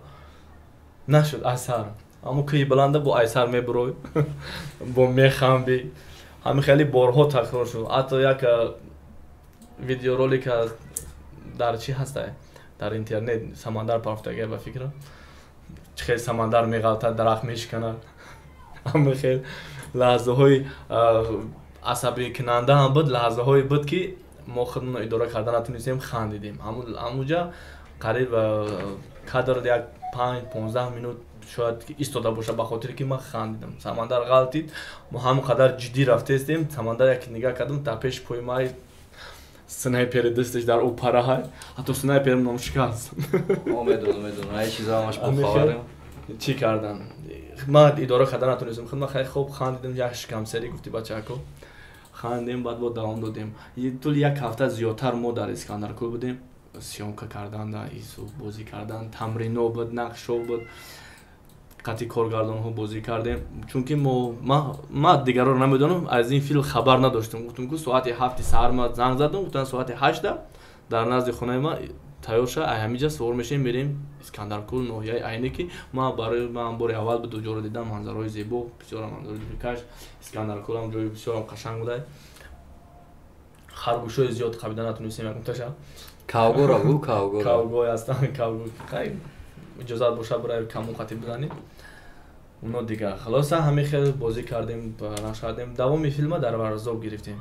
нашуд айсар, аммо кӯҳи баланда бо айсар мебурой, бо мехамби. Ҳамин хеле борҳо такрор шуд. Ҳатто як видеоролик дар чӣ ҳастай, дар интернет самандар пафтагай, ба фикрам, чӣ хел самандар меғалтад, дарахт мешиканад. Ҳамин хел лаҳзаҳои асабикунанда ҳам буд, лаҳзаҳое буд, ки мо худмонро идора карда натунистем, хандидем. Ҳамуҷа қариб кадр як 5-15 минут шояд истода боша, ба хотире ки ман хандидам. Самандар ғалтид, мо ҳамон қадар ҷиддӣ рафтестем, самандар як нигаҳ кардам, дар пеши пои май снайпери дасташ дар ӯ параҳай, ҳатто снайперам ном шикаст. Медонам, ай чиза ҳамаш бохабарем. Чӣ кардам, ман идора карда натунистам худ, ман хеле хуб хандидам, як шикамсерӣ гуфти бачако, хандем, баъд бо давом додем. Тӯли як ҳафта зиёдтар мо дар Искандаркул будем, съёмка кардан, ису бозӣ кардан, тамрино буд, нақшо буд, қатъи коргардонҳо бозӣ кардем, чунки мо ман дигарро намедонам, аз ин филм хабар надоштам. Гуфтам, ку соати 7-и саҳар ма занг задам, гуфтан, соати 8-да дар назди хонаи ма тайёр ша, ай ҳамиҷа савор мешавем, мерем Искандаркул, ноҳияи Айне, ки ман барои ман бори аввал буд уҷоро дидам, манзараҳои зебо, бисёрам манзараи дилкаш. Искандаркулам ҷои бисёрам қашанг будай, харгӯшҳои зиёд қабида натунистем якумташа. Кавгора бу, кавгора. Кавгой ҳастанд, кавгой иҷозат боша барои камон қатӣ бизанӣ оно дигар. Хулоса, ҳамин хел бозӣ кардем, нақш кардем. Давоми филма дар Варзоб гирифтем,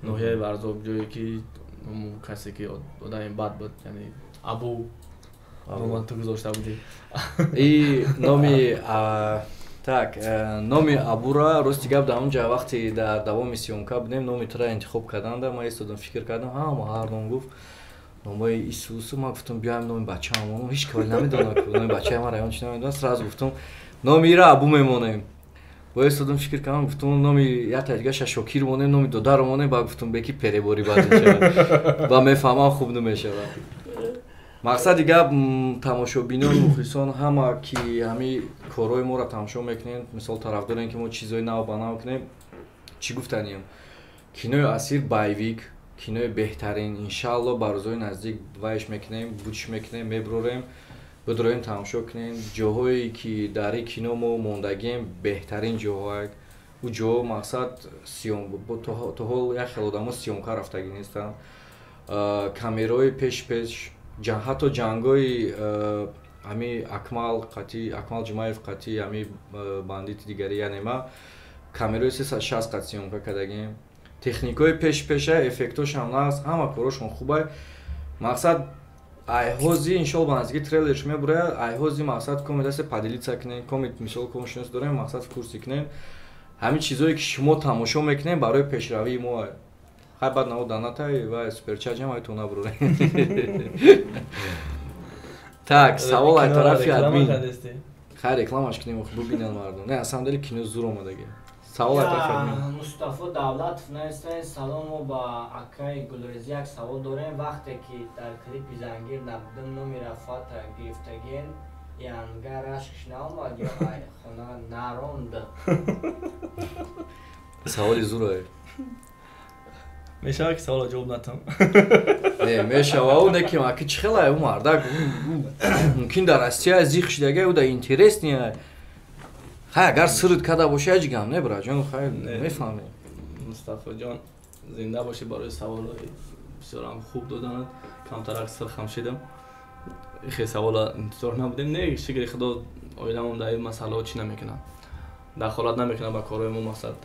ноҳияи Варзоб, ҷое ки касе ки одами бад буд, яъне Абу, нома ту гузошта будӣ. И номи так номи Абура, рости гап, дар онҷа вақте дар давоми съёмка будем, номи тура интихоб карданда, ман истодам, фикр кардам, ҳама ҳар ном гуфт, номои исусу. Ман гуфтам, биёем номи бачаам монам, ҳеҷ кори намедонам, номи бачаи ман раён чи намедонам. Сразу гуфтам, номи ира Абу мемонем. Бо истодам, фикр кардам, гуфтам, номи якта дигаша Шокир монем, номи додаро монем. Ба гуфтам, беки перебори бад мешавад ва мефаҳмам, хуб намешавад. Мақсади гап, тамошобинон, мухлисон, ҳама ки ҳами корҳои моро тамошо мекунем, мисол тарафдорем, ки мо чизҳои нав ба нав кунем. Чӣ гуфтанием, кинои «Асир» боевик, кинои беҳтарин, иншаалло ба рӯзҳои наздик вайш мекунем, бучш мекунем, мебурорем, бидроем, тамошо кунем. Ҷоҳое ки дар ин кино мо мондагием, беҳтарин ҷоҳоак. Ӯ ҷоҳо мақсад то ҳол як хел одамо съёмка рафтагӣ нестанд. Камераҳои пеш пеш, ҳатто ҷангҳои ҳами Акмал қатӣ, Акмал Ҷумаев қатӣ ҳами бандити дигари, яъне ма камераҳои 360 қат съёмка кардагем, техникаҳои пеш пеша, эффектошам наст, ҳама корошон хубай. Мақсад, айҳози иншоалло ба наздики трейлерш мебурад. Айҳози мақсад комедасе поделиться кунем, комит мисол комшинос дорем, мақсад в курсе кунем. Ҳамин чизое ки шумо тамошо мекунем, барои пешравии мо. Хай, баъд нао данатай ва суперчаҷам ай то набурорем. Так, савол ай тарафи админ. Хай, рекламаш кунем, бубинанд мардум. Не, на самом деле кино зур омадаги. Савол ай тарафи админ. Мустафо Давлатов навистанд: «Салом, мо ба акаи Гулрезӣ як савол дорем. Вақте ки дар клипи «Зангир набудам» номи Рафата гирифтагиен, янга рашкш наомад ё ай хона наронд?» Саволи зурае. Мешава ки савола ҷавоб натам? Не, мешава, ӯ не ки аки чӣ хелае, ӯ мардак мумкин дар Россия зиқ шидага, ӯ да интересный. Хай, агар сирит карда боши, ҳеҷ гап не, браҷон, хай мефаҳмем. Мустафоҷон, зинда бошӣ барои саволҳои бисёрам хуб доданат. Камтарак сирхам шидам. Хе савола интизор набудем. Не, шукри Худо, оиламон дар ин масъалаҳо чӣ намекунад, дахолат намекунад ба корҳои мо. Мақсад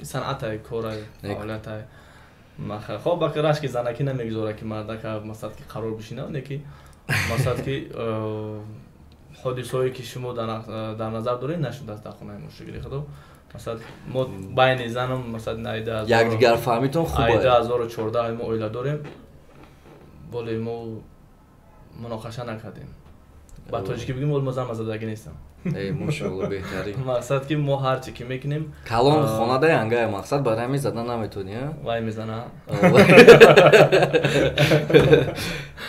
санъатай, корай, фаъолиятай. Хоб, баки рашки занакӣ намегузорад, ки мардака мақсад ки қарор бишина, не ки мақсад ки ҳодисаҳое ки шумо дар назар доред, нашудааст дар хонаи мо, шукри Худо. Масалан, мо байни занам, масалан, айда якдигар фаҳмитон хуб. Айда 2014 мо оила дорем, боле мо муноқаша накардем. Ба тоҷикӣ бигӯем, вол мо зан мазадагӣ нестам. Эй, мошалло, беҳтарин. Мақсад ки мо ҳар чи ки мекунем, калон хонада янгая, мақсад барои ҳамин зада наметонӣ, а? Вай мезана.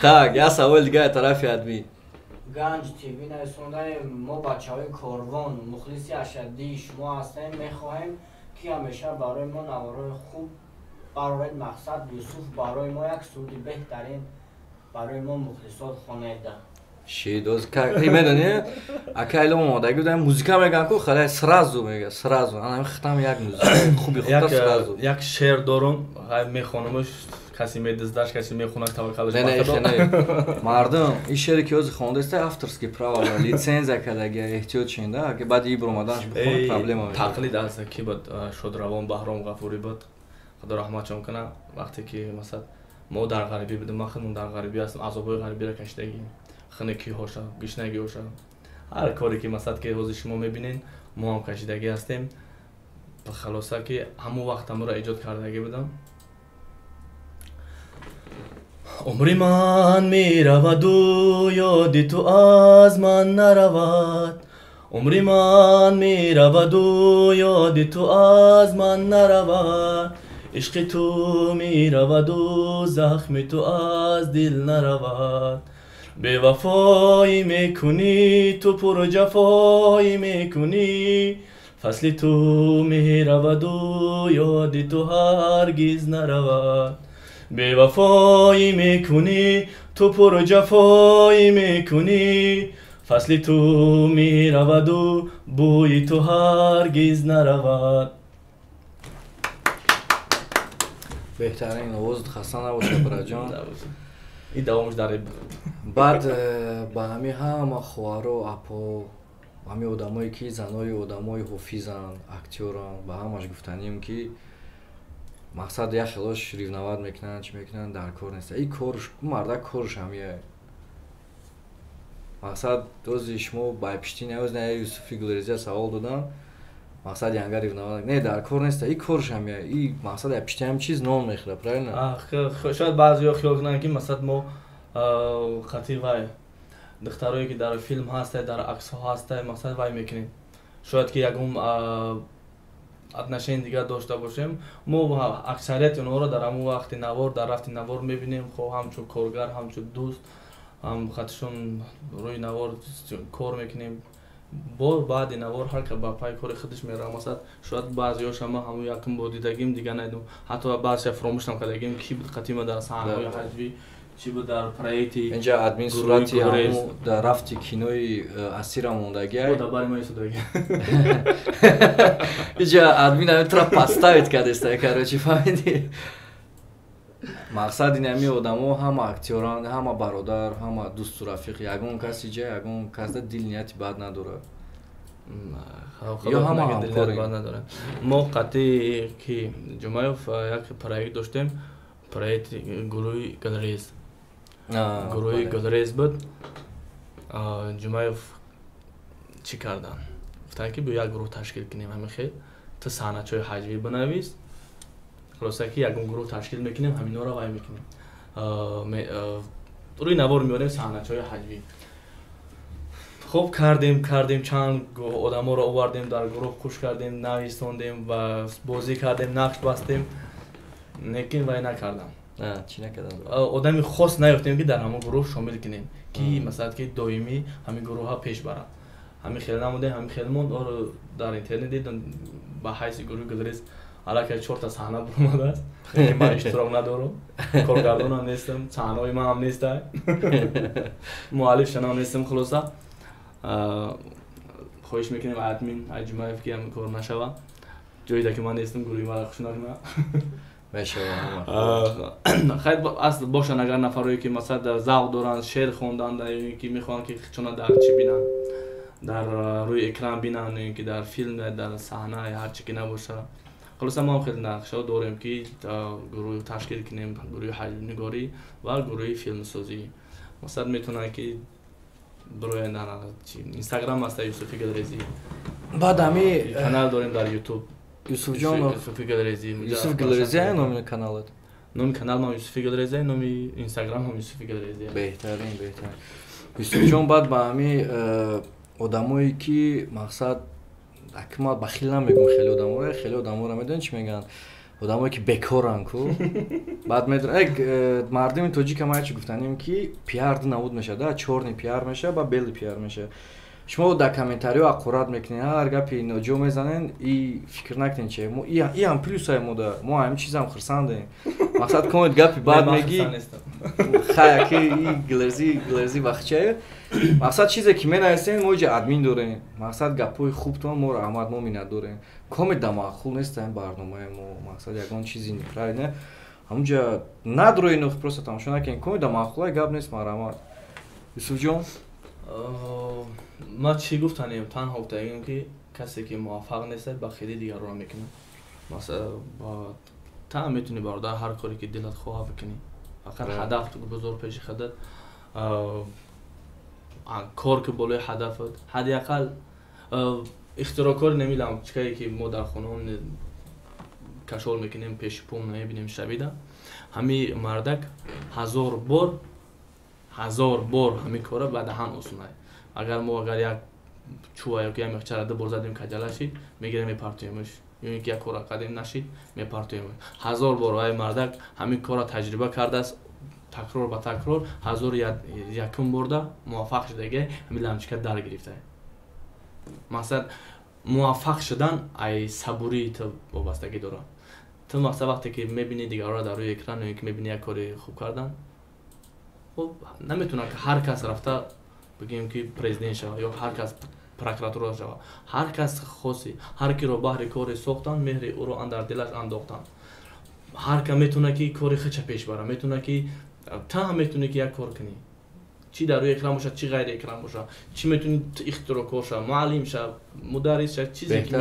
Так, як саволи дига тарафи админ. Ганҷ ТВ нависондаем: мо бачаҳои корвон мухлиси ашаддии шумо ҳастем, мехоҳем ки ҳамеша барои мо наворҳои хуб бароред. Мақсад Юсуф барои мо як суруди беҳтарин барои мо мухлисот хонеда. Шидоз медони, ака илом омодагӣ будам, музика мегӯям ку халай сразу мега, сразу ана хитам як музика хуби худта сразу. Як шеър дорум, мехонамаш, касе медиздаш, касе мехонад, таваккалаш. Не, не, мардум, ин шеъре ки ҳозир хондаиста, авторский право, лицензия кардагия, эҳтиёт шин да, ки баъди ибр омаданаш бихонад, проблема мешавад. Тақлид аз ки буд? Шодравон Баҳром Ғафурӣ буд, Худо раҳматшон кунад. Вақте ки масалан мо дар ғарибӣ будем, ман худам дар ғарибӣ ҳастам, азобҳои ғарибиро кашидагим, хунукиҳоша, гушнагиҳоша, ҳар коре ки масалан ки ҳозир шумо мебинед, мо ҳам кашидагӣ ҳастем. Халоса ки ҳамон вақт ҳамонро эҷод кардагӣ будам. Умри ман мераваду ёди ту аз ман наравад, умри ман мераваду ёди ту аз ман наравад, ишқи ту мераваду захми ту аз дил наравад. Бевафоӣ мекунӣ ту, пурҷафоӣ мекунӣ, фасли ту мераваду ёди ту ҳаргиз наравад. Бевафоӣ мекунӣ ту, пурҷафоӣ мекунӣ, фасли ту мераваду бӯи ту ҳаргиз наравад. Беҳтарин, овозат хаста набошад, браҷон. Ин давомаш дар баъд ба ҳамин ҳама хоҳаро, апо, ҳамин одамое ки занои одамои ҳофизанд, актёранд, ба ҳамаш гуфтанем ки мақсад як хелош ревновать мекунанд, чӣ мекунанд, дар кор нест. И корш, мардак корш ҳамия. Мақсад дози шумо байпиштӣ наёз, на Юсуфи Гулрезия савол додам, мақсад янга ревновать не, дар кор нест, и корш ҳамия, и мақсад я пишти ҳам чиз нон мехӯрад, правильно? Шояд баъзеҳо хиёл кунанд ки масалан мо қатъи вай духтарое ки дар филм ҳастай, дар аксҳо ҳастай, мақсад вай мекунем, шояд ки ягон отношение дигар дошта бошем. Мо аксарияти онҳоро дар ҳамон вақти навор, дар рафти навор мебинем, хо ҳамчун коргар, ҳамчун дӯст, ҳам қатишон рӯи навор кор мекунем. Бо баъди навор ҳар ка ба пай кори худаш меравад. Масалан, шояд баъзеҳоша ма ҳамон якум бор дидагим, дига надидам, ҳатто баъзеша фуромӯшам кардагим, ки буд қатима дар саҳнаҳои ҳаҷвӣ, чӣ буд дар проекти. Инҷа админ сурати ҳамун дар рафти кинои асира мондагиай. Дар бари ма истодагӣ. Инҷа админ ҳамин тура подставить кардеста, короче, фаҳмидӣ? Мақсад ин ҳамин одамо ҳама актёранд, ҳама бародар, ҳама дӯсту рафиқ, ягон кас иҷа ягон касда дил нияти бад надорад. Ё ҳама ҳамкорем. Мо қатъи ки Ҷумаев як проект доштем, проекти гурӯҳи Галерез. Гурӯҳи Галерез буд. Ҷумаев чӣ карданд? Гуфтанд ки биё як гурӯҳ ташкил кунем, ҳамин хел ту саҳначаҳои ҳаҷвӣ бинавис, хулоса ки ягон гурӯҳ ташкил мекунем, ҳаминҳоро вай мекунем, рӯи навор меорем саҳначаҳои ҳаҷвӣ. Хуб, кардем, чанд одаморо овардем, дар гурӯҳ хуш кардем, нависондем ва бозӣ кардем, нақш бастем, лекин вай накардам. Чӣ накардам? Одами хос наёфтем ки дар ҳамон гурӯҳ шомил кунем, ки масалан ки доимӣ ҳамин гурӯҳҳо пеш барад. Ҳамин хел намудем, ҳамин хел монд. Оро дар интернет дидам ба ҳайси гурӯҳи Гулрез аллакай 4 та саҳна буромадааст, ки ман иштирок надорам, коргардонам нестам, саҳнаҳои ман ҳам нестай, муаллифшонам нестам. Хулоса, Хоҳиш мекунем админ Аҷумаев, ки ҳам кор нашава. Ҷойда ки ман нестам, гурӯҳи мара хуш накуна. Мешава. Хайр, асл бошанд, агар нафарое ки масалан завқ доранд шеър хондан, ё ки мехоҳанд ки чуна дар чӣ бинанд, дар рӯи экран бинанд, ё ки дар филм, дар саҳна, ҳар чӣ ки набоша. Хулоса, мо ҳам хеле нақшаҳо дорем, ки гурӯҳ ташкил кунем, гурӯҳи ҳаҷвнигорӣ ва гурӯҳи филмсозӣ. Масалан, метавонанд ки бироянд дар Инстаграм аста, Юсуфи Гилрезӣ. Баъд ами канал дорем дар Ютуб. Юсуфҷон. Юсуфи Гилрезӣ. Юсуф Гилрезӣ номи каналат? Номи канал ман Юсуфи Гилрезӣ, номи Инстаграм ҳам Юсуфи Гилрезӣ. Беҳтарин, беҳтарин. Юсуфҷон, баъд ба ҳами одамое ки, мақсад, акма бахил намегум, хеле одаморо, хеле одаморо медонӣ чӣ мегӯянд, одамое ки бекоранд ку, баъд медон мардуми тоҷика ма чӣ гуфтанем, ки пиар ду навуд мешавад: чёрный пиар мешавад ба белый пиар мешавад. Шумо дар комментариҳо ҳақорат мекунед, ҳар гапи ноҷо мезанед, и фикр накунед, чи мо иам плюсае мода, мо ҳамин чизам хурсандем. Мақсад, комед гапи бад мегӣ, хая ки и Гилерзи, Гилерзи бахчае. Мақсад, чизе ки менависем, мо иҷа админ дорем. Мақсад, гапҳои хубтон мо раҳмат, мо миннат дорем. Комед да маъқул нест ин барномаи мо, мақсад, ягон чизи неправильно, ҳамунҷа надрои, просто тамошо накунед. Комед да маъқулай, гап нест, марҳамат, Юсуфҷон. Ман чӣ гуфтанем? Танҳо гуфтагим, ки касе ки муваффақ нест, ба хели дигарро мекунад. Масалан, та метавонӣ, бародар, ҳар коре ки дилат хоҳа бикунӣ, фақат ҳадаф бузор пеши худат, кор ки болои ҳадафат. Ҳадди ақал ихтирокори намедонам чикае, ки мо дар хонаон кашол мекунем, пеши пом намебинем шабида. Ҳами мардак 1000 бор, 1000 бор ҳамин кора ба даҳан осонай. Агар мо агар як чӯва ё як мехчара ду бор задем, каҷала шид, мегирем, мепартоемш, ё ин ки як кора кардем, нашид, мепартоем. 1000 бор вай мардак ҳамин корро таҷриба кардааст, такрор ба такрор, 1001-ум борда муваффақ шудаги, ҳамин ламчика дар гирифта. Мақсад, муваффақ шудан ай сабурии ту вобастагӣ дорад. Ту, мақсад, вақте ки мебинӣ дигарро дар рӯи экран ё ки мебинӣ як кори хуб кардан, хуб, наметавонад ки ҳар кас рафта, бигӯем, ки президент шавад ё ҳар кас прокуратура шавад. Ҳар кас хоси, ҳар киро баҳри коре сохтанд, меҳри ӯро андар дилаш андохтанд. Ҳар ка метавонад ки кори худша пеш барад, метавонад ки та ҳам метавонӣ ки як кор кунӣ, чӣ дар рӯи экран бошад, чӣ ғайри экран бошад, чӣ метавонӣ ихтирокор шав, муаллим шав, мударрис шав, чизе ки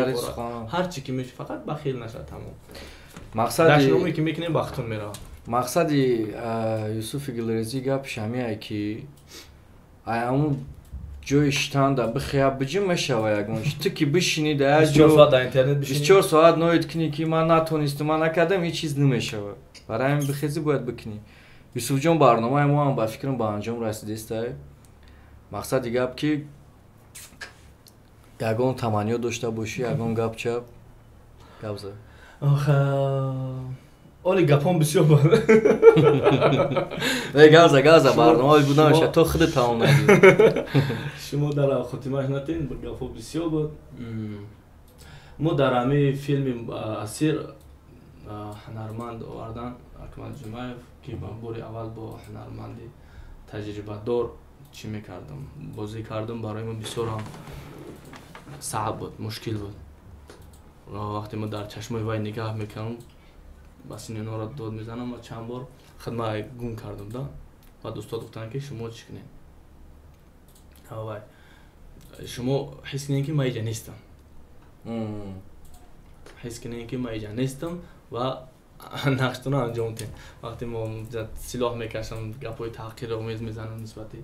ҳар чӣ ки мешавад, фақат бахил нашад, тамом. Мақсади ки мекунем, бахтун меравад. Мақсади Юсуфи Гилрезӣ гап шамие, ки ай ҳамун ҷои штанда бихея, биҷим мешава ягон ту ки бишинӣ да як ҷо 24 соат ноид кунӣ, ки ман натонистам, ман накардам, ҳеҷ чиз намешава. Барои ҳамин бихезӣ, бояд бикунӣ. Юсуфҷон, барномаи мо ҳам, ба фикрам, ба анҷом расидистай. Мақсади гап, ки ягон таманниё дошта бошӣ, ягон гап чап гап зад. Оли гапон бисёр буд. Не, гап за, гап за, барнома буд намеша, то худат тамом надӣ. Шумо дар хотимааш натен, гапҳо бисёр буд. Мо дар ҳамин филми «Асир» ҳунарманд овардан, Акмал Ҷумаев, ки ба бори аввал бо ҳунарманди таҷрибадор чӣ мекардам, бозӣ кардам. Барои мо бисёр ҳам саъб буд, мушкил буд. Вақте мо дар чашмои вай нигаҳ мекардам, ба синёнора дод мезанам ва чанд бор хидма гум кардам да. Баъд устод гуфтанд, ки шумо чӣ кунед, вай шумо ҳис кунед, ки ман иҷа нестам, ҳис кунед, ки ман иҷа нестам ва нақштонро анҷом диҳем. Вақте мо силоҳ мекашам, гапҳои таҳқиромез мезанам нисбати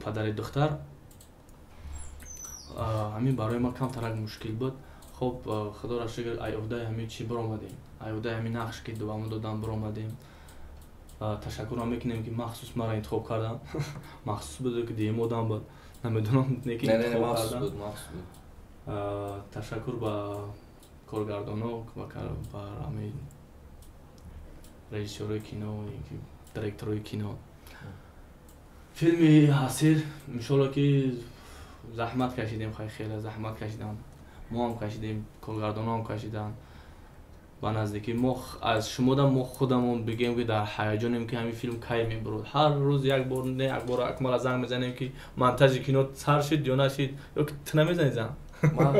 падари духтар, ҳамин барои ман камтарак мушкил буд. Хоб, худоро шукр, ай уҳдаи ҳамин чӣ биромадем, ай уҳдаи ҳамин нақш ки ба мо додан биромадем. Ташаккурам мекунем, ки махсус маро интихоб кардам. Махсус буд ки дием одам буд, намедонам, неки интихоб кардам. Ташаккур ба коргардоно ва ба ҳамин режиссёрои кино, директорои кино. Филми «Асир», иншолло, ки заҳмат кашидем, хеле заҳмат кашидам, мо ҳам кашидем, коргардонҳо ҳам кашиданд. Ба наздикӣ мо аз шумода мо худамон бигем ки дар ҳаяҷонем ки ҳамин филм кай мебурад. Ҳар рӯз як бор не як бор Акмала занг мезанем ки монтажи кино сар шид ё нашид, ё ки ту намезанӣ занг? Ман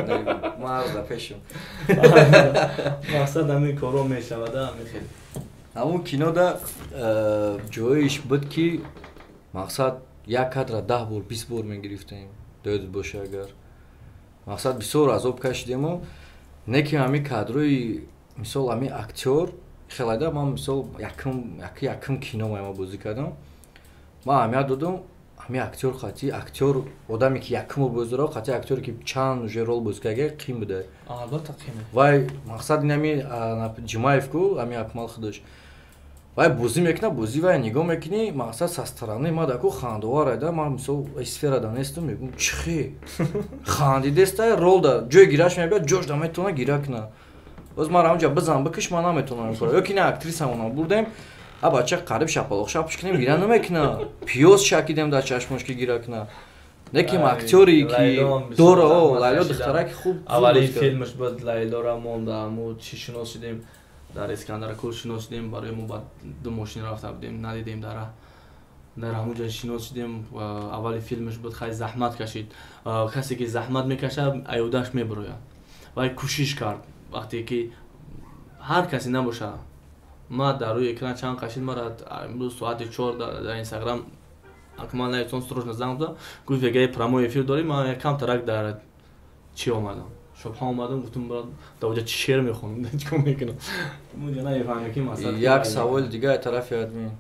ҳар пешам. Мақсад ҳамин корҳо мешавад, ҳамин хел. Ҳамун кинода ҷоиш буд ки мақсад як кадра 10 бор 20 бор мегирифтем, доядат боша агар. Мақсад бисёр азоб кашидему, не ки ҳамин кадрои мисол ҳамин актёр хелайда ман мисол якум кино ма бозӣ кардам. Ман аҳамият додам ҳамин актёр хати актёр одаме ки якум бор бозӣ дорад, хати актёре ки чанд уже рол бозӣ карда қим буда. Албатта қим. Вай мақсад ин ҳамин Ҷумаев ку ҳамин Акмал худаш. Вай бозӣ мекунад, бозӣ вай нигоҳ мекунӣ, мақсад со стороны ма даку хандовар айда, ман мисол сферада нестам, мегӯм чихе хандидеста ролда ҷои гираш мебиёд, ҷош да метавона гира кунад. Боз ман ҳамҷа бизан бикиш, ман наметавонам ин кора. Ё ки не актрисамона бурдем, а бача қариб шапалоқ шапш кунем, гира намекунад. Пиёз шакидем дар чашмош ки гира кунад. Неким актёре ки дора, о, Лайло духтараки хуб. Аввалин филмаш буд Лайлора монда, мо чӣ шинос шудем, дар Искандаркул шинос шудем, барои мо баъд ду мошин рафта будем, надидем дар ҳамон ҷо шинос шудем. Аввали филмаш буд, хай заҳмат кашид. Касе ки заҳмат мекашад, аюдаш мебарояд. Вай кӯшиш кард. Вақте ки ҳар касе набошад, ман дар рӯи экран чанд қашид, мара имрӯз соати 4 дар Инстаграм Акмал Наитон срочно занг зад, гуфт вегаи прямой эфир дорӣ, ман камтарак дар чӣ омадам, шубҳа омадам, гуфтам брат дар оҷа чӣ шеър мехонам, чӣ кор мекунам, муҷа намефаҳмем ки масъала. Як саволи дига аз тарафи админ.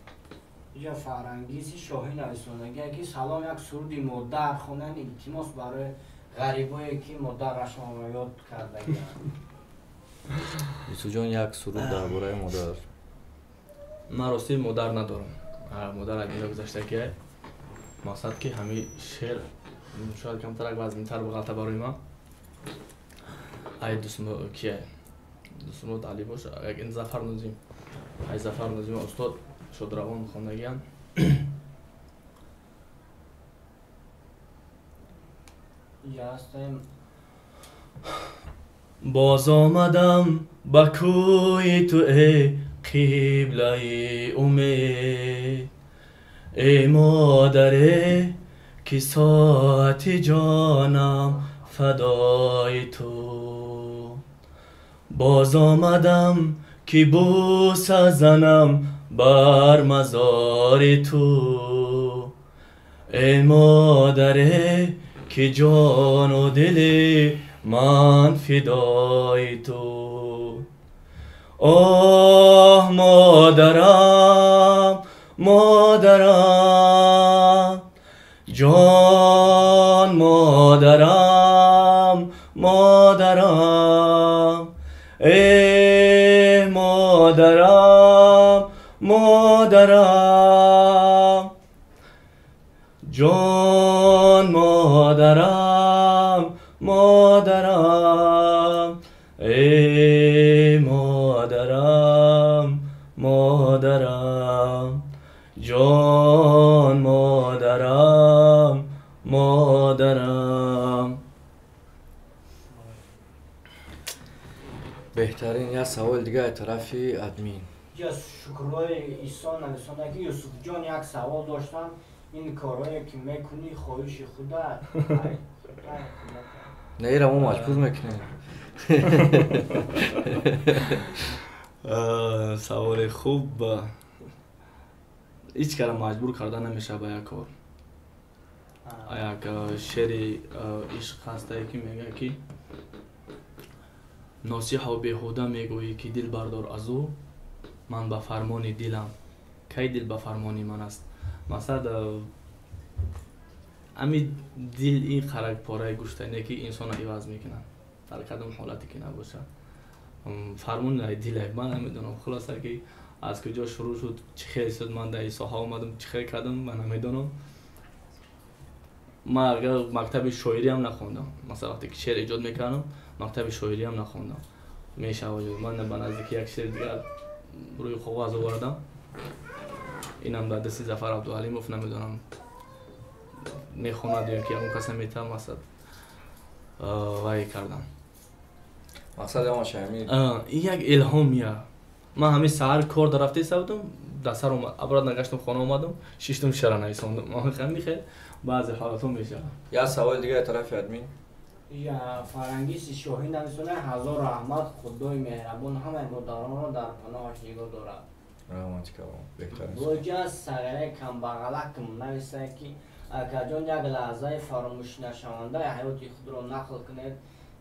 Иҷа Фарангизи Шоҳӣ нависондагия ки салом, як суруди модар хонан, илтимос барои ғарибое ки модарашонро ёд кардагианд. Юсуфҷон, як суруд дар бораи модар. Ман рости модар надорам. Модар аз дунё гузашта ки мақсад ки ҳамин шеър шояд камтарак вазнинтар бағалта барои ман. Ай кия? Дусмуд Али боша, як ин Зафар Нозим. Ай Зафар Нозим устод шодравон хондагиан. Ястем. Боз омадам ба кӯи ту, эй қиблаи умед, эй модаре ки соати ҷонам фадои ту. Боз омадам ки бӯса занам бар мазори ту, эй модаре ки ҷону дили ман фидои ту. Оҳ модарам, модарам, ҷон модарам, модарам, эй модарам, модарам, ҷон модарам, модарам, эй модарам, модарам, ҷон модарам, модарам. Беҳтарин. Як саволи дига аз тарафи админ. Ҷа Шукруллои Исо нависонда ки Юсуфҷон, як савол доштам, ин корҳое ки мекунӣ хоҳиши худат? Не, ира мо маҷбур мекунем. Саволи хуб. Ҳеҷ кара маҷбур карда намешавад ба як кор. Як шеъри ишқ ҳастае ки мегӯяд ки носиҳо беҳуда мегӯӣ ки дил бардор аз ӯ, ман ба фармони дилам, кай дил ба фармони ман аст. Мақсад ҳамин дил ин қарак пораи гӯштане ки инсонро иваз мекунад дар кадом ҳолате ки набошад. Фармони диле ман намедонам, хулоса ки аз куҷо шурӯъ шуд, чӣ хел шуд, ман дар ин соҳа омадам, чӣ хел кардам, ман намедонам. Ман агар мактаби шоириам нахондам, масалан вақте ки шеър эҷод мекардам, мактаби шоириам нахондам. Мешавад, ман ба наздики як шеъри дигар рӯи коғаз овардам, инам дар дасти Зафар Абдуалимов, намедонам мехонад ё ки ягон каса метавон, масалан вай кардам. Мақсад ҳамаш ҳамин. Ин як илҳомия. Ман ҳамин саҳар кор дар рафта будам, дар сар омад. Обратно гаштам, хона омадам, шиштам, шеъра нависондам. Ҳамин хел баъзе ҳолатҳо мешавад. Як саволи дигари тарафи админ. Я Фарангиси Шоҳин нависонад: ҳазор раҳмат, Худои меҳрабон ҳамаи модаронро дар паноҳаш нигоҳ дорад. Раҳмати калон, беҳтарин. Боҷа сағираи камбағалакм нависад, ки акаҷон, як лаҳзаи фаромӯшнашавандаи ҳаёти худро нақл кунед,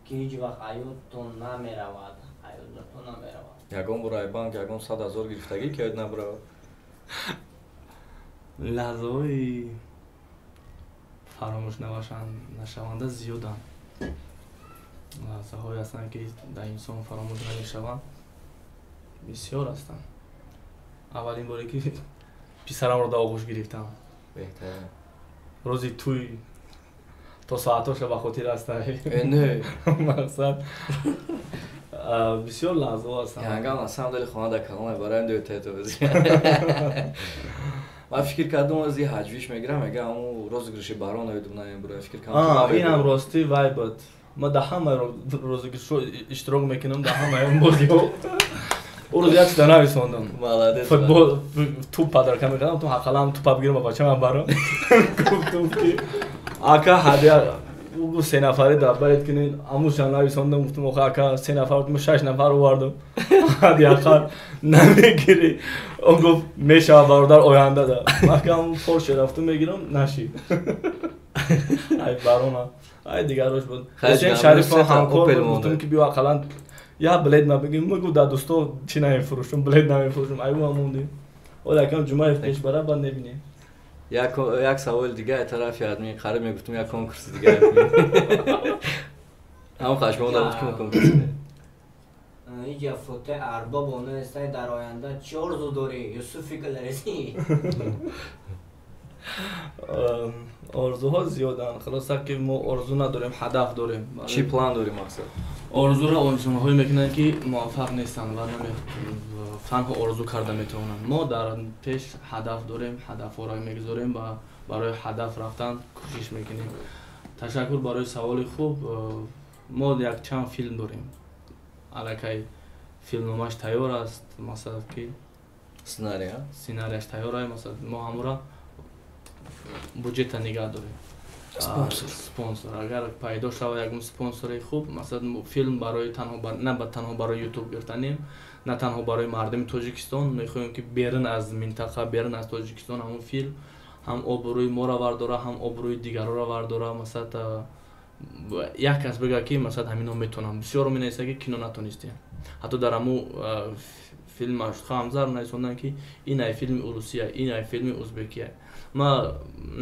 ки ҳеҷ вақт аёдтон намеравад. Аёдатон намеравад. Ягон бор ай банк ягон 100 000 гирифтагӣ, ки ёд набаравад? Лаҳзаҳои фаромӯш нашаванда зиёданд. Лаҳзаҳое ҳастанд, ки дар инсон фаромӯш намешаванд, бисёр ҳастанд. Аввалин боре ки писарамро дар оғӯш гирифтам. Беҳтарин. Рӯзи тӯй то соатҳоша ба хотир ҳастам. Не. Мақсад, бисёр лаҳзаҳо ҳастанд. Яган на самом деле хона дар калона бароям дуэтето. Ман фикр кардам, ози ҳаҷвиш мегирам, мега ҳамун розыгрыши барон оидум намебура. Фикр кардам. Инам ростӣ вай буд. Ман дар ҳамаи розыгрышҳо иштирок мекунам, дар ҳамаи бозиҳо. Ӯ рӯз як чиза нависондам. Молодец. Футбол туп подарка мекардам, ту ҳақалам тупа бигирам ба бачаам барам. Гуфтам, ки ака, ҳадя гуфт, се нафаре дар байт кунед. Амӯша нависондам, гуфтам, охи ака, се нафар, мо шаш нафар овардам, ҳадди ақал намегирӣ? Он гуфт, мешавад, бародар, оянда да акам Порше рафтум мегирам, нашид. Ай барона, ай дигарош буд. Шарифон ҳамкор буд, гуфтам, ки биё, ақаллан я билет ма бигим. Ма гуфт, дар дӯсто чӣ намефурӯшам, билет намефурӯшам. Ай ӯ мондем. Ола акам Ҷумаев пеш бара, баъд мебинем. Як саволи дига тарафи админ. Қариб мегуфтум, як конкурси дига. Ҳам хашмон буд, ки мо конкурс. Иҷа фоте арбоб онаестай: дар оянда чӣ орзу дорӣ, Юсуфи Гулрезӣ? Орзуҳо зиёданд. Хулоса, ки мо орзу надорем, ҳадаф дорем. Чӣ план дорӣ, мақсад? Орзуро инсонҳое мекунанд, ки муваффақ нестанд ва танҳо орзу карда метавонанд. Мо дар пеш ҳадаф дорем, ҳадафҳоро мегузорем ва барои ҳадаф рафтан кӯшиш мекунем. Ташаккур барои саволи хуб. Мо якчанд филм дорем, аллакай филмномаш тайёр аст, масалан, ки сценария. Сценарияш тайёр аст. Масалан, мо ҳамура буҷета нигаҳ дорем. Спонсор. Спонсор агар пайдо шавад, ягон спонсори хуб, масалан, филм барои танҳо, на танҳо барои Ютуб гирифтанем, на танҳо барои мардуми Тоҷикистон, мехоҳем, ки берун аз минтақа, берун аз Тоҷикистон ҳамон филм ҳам обрӯи моро вардора, ҳам обрӯи дигарро вардора. Масалан, як кас бигӯяд, ки масалан, ҳамино метавонам. Бисёро менависад, ки кино натонистем. Ҳатто дар ҳамун филм Хамзар нависонданд, ки ин ай филми урусия, ин ай филми узбекия. Ман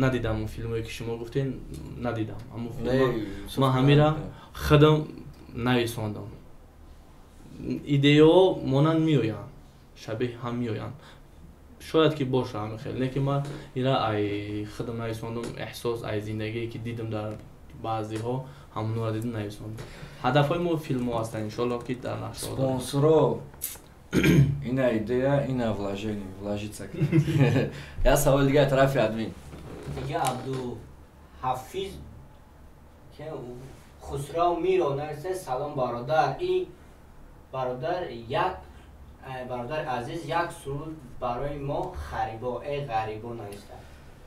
надидам он филмое, ки шумо гуфтен, надидам ҳамун филм. Ман ҳамира худам нависондам. Идеяҳо монанд меоянд, шабеҳ ҳам меоянд, шояд ки боша ҳамин хел, не ки ман ира ай худам нависондам. Эҳсос ай зиндагие, ки дидам, дар баъзеҳо ҳамонро дидам, нависондам. Ҳадафҳои мо филмҳо ҳастанд, иншоалло, ки дар нақша. Спонсоро, ина идея, ина вложение, вложиться. Як саволи дига тарафи админ. Дига Абдуҳафиз Хусрав Миро нависта: салом, бародар, и бародар, як бародар азиз, як суруд барои мо «Харибо, э ғарибо» нависта,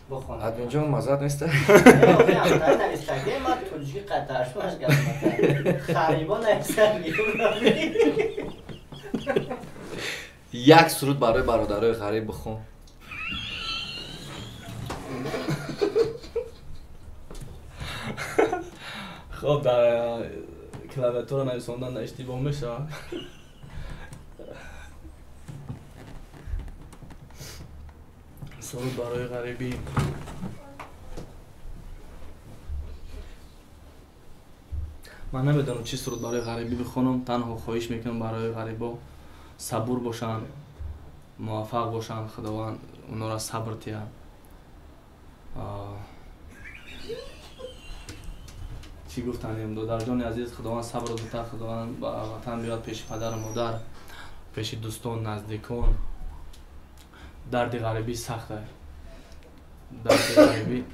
бихон. Админҷон, маззат неста? Навистаги, ман тоҷики қатаршумаш кардам, «Харибо» навистаги. Як суруд барои бародарои ғариб бихон. Хоб, дар клавиатура нависондан иштибоҳ мешавад. Суруд барои ғарибӣ. Ман намедонам, чӣ суруд барои ғарибӣ бихонам. Танҳо хоҳиш мекунам, барои ғарибо сабур бошанд, муваффақ бошанд, Худованд онҳоро сабр диҳад. Чӣ гуфтанем, додарҷони азиз, Худованд сабру дита, Худованд ба ватан биёд, пеши падару модар, пеши дӯстон, наздикон. Дарди ғарибӣ сахт аст, дарди ғарибӣ.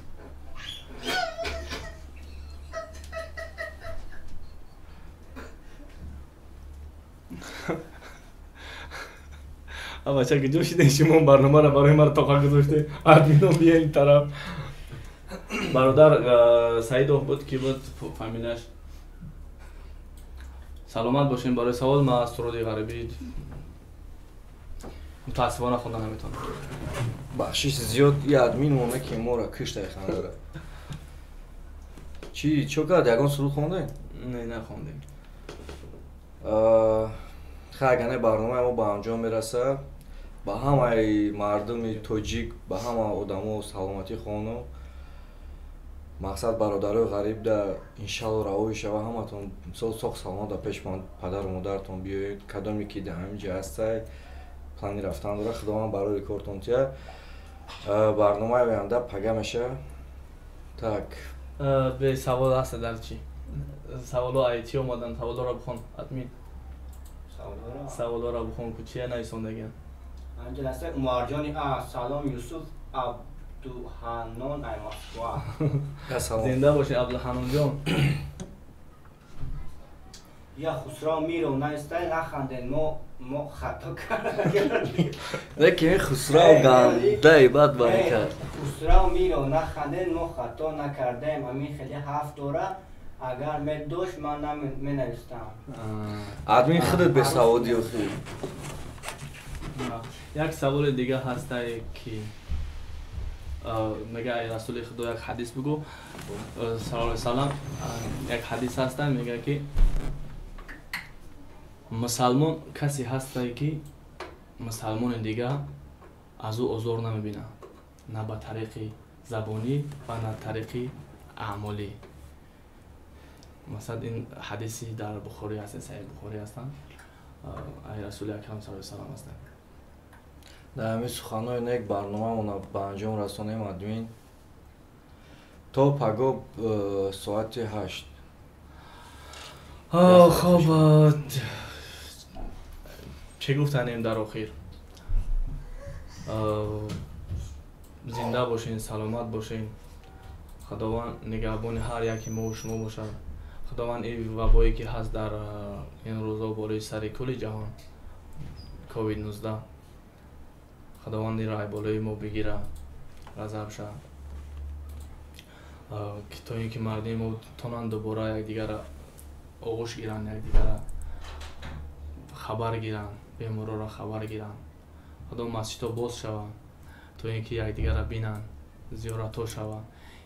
Бача куҷо шидем шумо барномаро барои маро тоқа гузоште? Админо бия ин тараф. Бародар Саидов буд, ки буд фамилияш. Саломат бошем барои савол. Ман аз суруди ғарибӣ мутаассифона хонда наметавонам. Бахшиш зиёд, и админ моне ки моро киштай хандара. Чӣ чо кард, ягон суруд хондем? Не, нахондем. Хай, агар не, барномаи мо ба анҷом мерасад. Ба ҳамаи мардуми тоҷик, ба ҳама одамо саломатӣ хоҳонам. Мақсад, бародарои ғариб да иншалло равоӣ шава, ҳаматон мисол соқ саломат да пеш падару модаратон биёед. Кадоме ки дар ҳамин ҷа ҳастай, плани рафтан дора, Худованд барои кортон тия. Барномаи оянда пага меша. Так. Бе савол ҳаста дар чӣ? Саволо ай чӣ омадан? Саволоро бихон, админ. Саволоро бихон, ку чия нависондагиан? Анҷеласа Умарҷони А, салом Юсуф Абдуҳаннон ай Москва. Зинда бошед, Абдуҳаннонҷон. Я Хусрав Миров навистай, наханден, мо хато кардем. Не ки Хусрав гандаи бад баён кард. Хусрав Миров, наханден, мо хато накардем, амин хеле ҳафт дора, агар медошт ман менавистам. Админ, худат бесаводӣ охи. Як саволи дига ҳастае, ки мега ай расули худо як ҳадис бигӯ, саллаллоҳу алайҳи васаллам. Як ҳадис ҳаста, мега ки мусалмон касе ҳастае, ки мусалмони дига аз ӯ озор намебинад, на ба тариқи забонӣ ва на тариқи аъмолӣ. Масалан, ин ҳадиси дар Бухорӣ ҳаст, Саҳиҳ Бухорӣ ҳастанд, ай расули акрам саллаллоҳу алайҳи васаллам ҳастанд. Дар ҳамин суханҳои нек барномаамонро ба анҷом расонем, админ. То паго соати 8. Хоб, чӣ гуфтанем дар охир? Зинда бошен, саломат бошен. Худованд нигаҳбони ҳар яки мо шумо бошад. Худованд ин вабое ки ҳаст дар ин рӯзо болои сари кулли ҷаҳон, ковид-19, Худованд инро ай болои мо бигира, ғазаб шавад, то ин ки мардуми мо тонанд дубора якдигара оғӯш гиранд, якдигара хабар гиранд, беморора хабар гиранд. Худо масҷидҳо боз шаванд, то ин ки якдигара бинанд, зиёратҳо шаванд,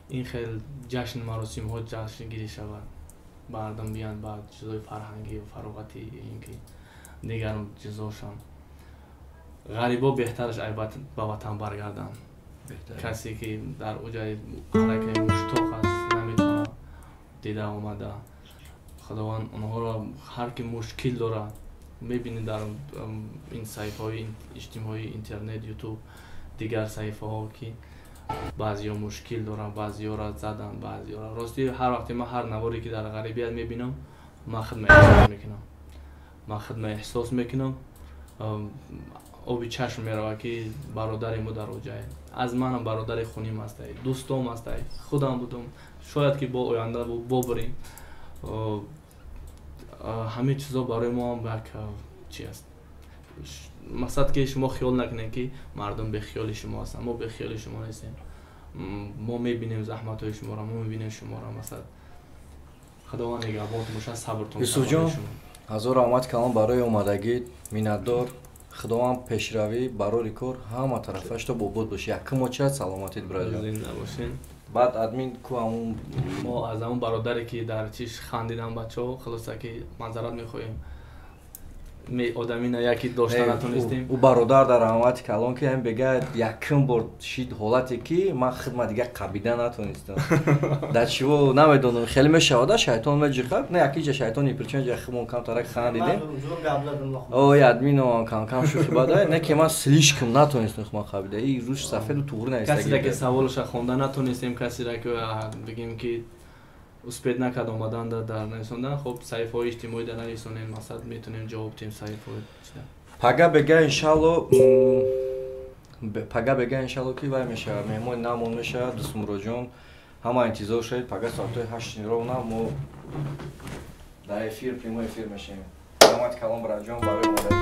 ин хел ҷашн маросимҳо ҷашнгирӣ шавад, мардум биянд ба чизҳои фарҳангӣ, фароғатӣ, ин ки дигар чизҳошон. Ғарибо беҳтараш ай ба ватан баргарданд. Касе ки дар уҷаи ҳаракаи муштоқ аст, наметавонад дида омада. Худованд онҳоро, ҳар ки мушкил дорад, мебинед дар ин саҳифаҳои иҷтимоӣ, интернет, ютуб, дигар саҳифаҳо, ки баъзеҳо мушкил доранд, баъзеҳоро заданд, баъзеҳоро. Рости, ҳар вақте ман ҳар наворе ки дар ғарибият мебинам, ман худма эҳсос мекунам, ман худма эҳсос мекунам, оби чашм меравад, ки бародари мо дар оҷае. Аз манам бародари хуним ҳастай, дӯстом ҳастай, худам будум, шояд ки бо оянда бобурем. Ҳамин чизо барои мо ҳам як чи аст. Мақсад, ки шумо хиёл накунед, ки мардум бехиёли шумо ҳастанд. Мо бехиёли шумо нестем, мо мебинем заҳматҳои шуморо, мо мебинем шуморо. Масалан, Худованд нигаҳбонтон бошад, сабртон. Юсуфҷон, ҳазор раҳмат калом барои омадагӣ, миннатдор. Худованд пешравӣ, барори кор ҳама тарафаш то бобод бошӣ. Якум оча саломатит, бираҷон. Зинда бошед. Баъд админ ку ҳамун. Мо аз ҳамун бародаре ки дар чиш хандидан, бачаҳо, хулоса ки манзарат мехоҳем, одамина яки дошта натонистем. Ӯ бародар дар раҳмати калон, ки ҳам бега якум бор шид ҳолате, ки ман хидмат дига қабида натонистам. Дар чиво намедонам, хеле мешавада, шайтон меҷиқад, не, якиҷа шайтони причина ҷа химон камтарак хандидем. Ой, админо кам кам шӯхи бада, не ки ман слишком натонистам худман қабида. И рӯш сафеду туғри наистагӣ. Касеро ки саволаша хонда натонистем, касеро ки бигем ки успеть накард омадан дар нависондан, хоб, саҳифаҳои иҷтимоӣ дар нависонем, мақсад метавонем ҷавоб диҳем саҳифаҳои. Пага бега иншалло, пага бега иншалло ки вай мешавад, меҳмони намон мешавад Дӯстмуроҷон. Ҳама интизор шавед, пага соатҳои 8 ровно мо дар эфир, прямой эфир мешавем. Раҳмати калон, братҷон, барои омадагӣ.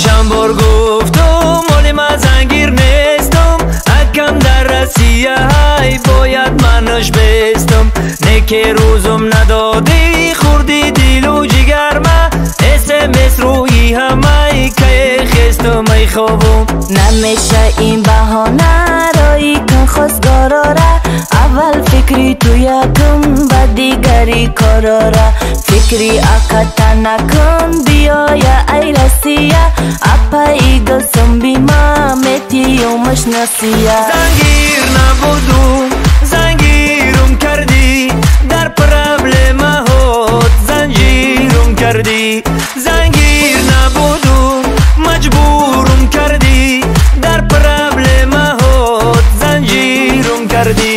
Чанд бор гуфтум, оли ман зангир нестум, акам дар Россия ҳай, бояд манаш бестум. Неке рӯзум надодӣ, хурди дилу ҷигарма, смс рӯи ҳамаи кае хестум, ай хобум. Намеша ин баҳона, рои кун хостгорора, аввал фикри ту якум, ба дигари корора. Фикри аката накун, биёя ай Россия, апаи гулсум бима метиюмаш насия. Зангир набудум, зангирум кардӣ, дар проблемаҳот занҷирум кардӣ. Зангир набудум, маҷбурум кардӣ, дар проблемаҳот занҷирум кардӣ.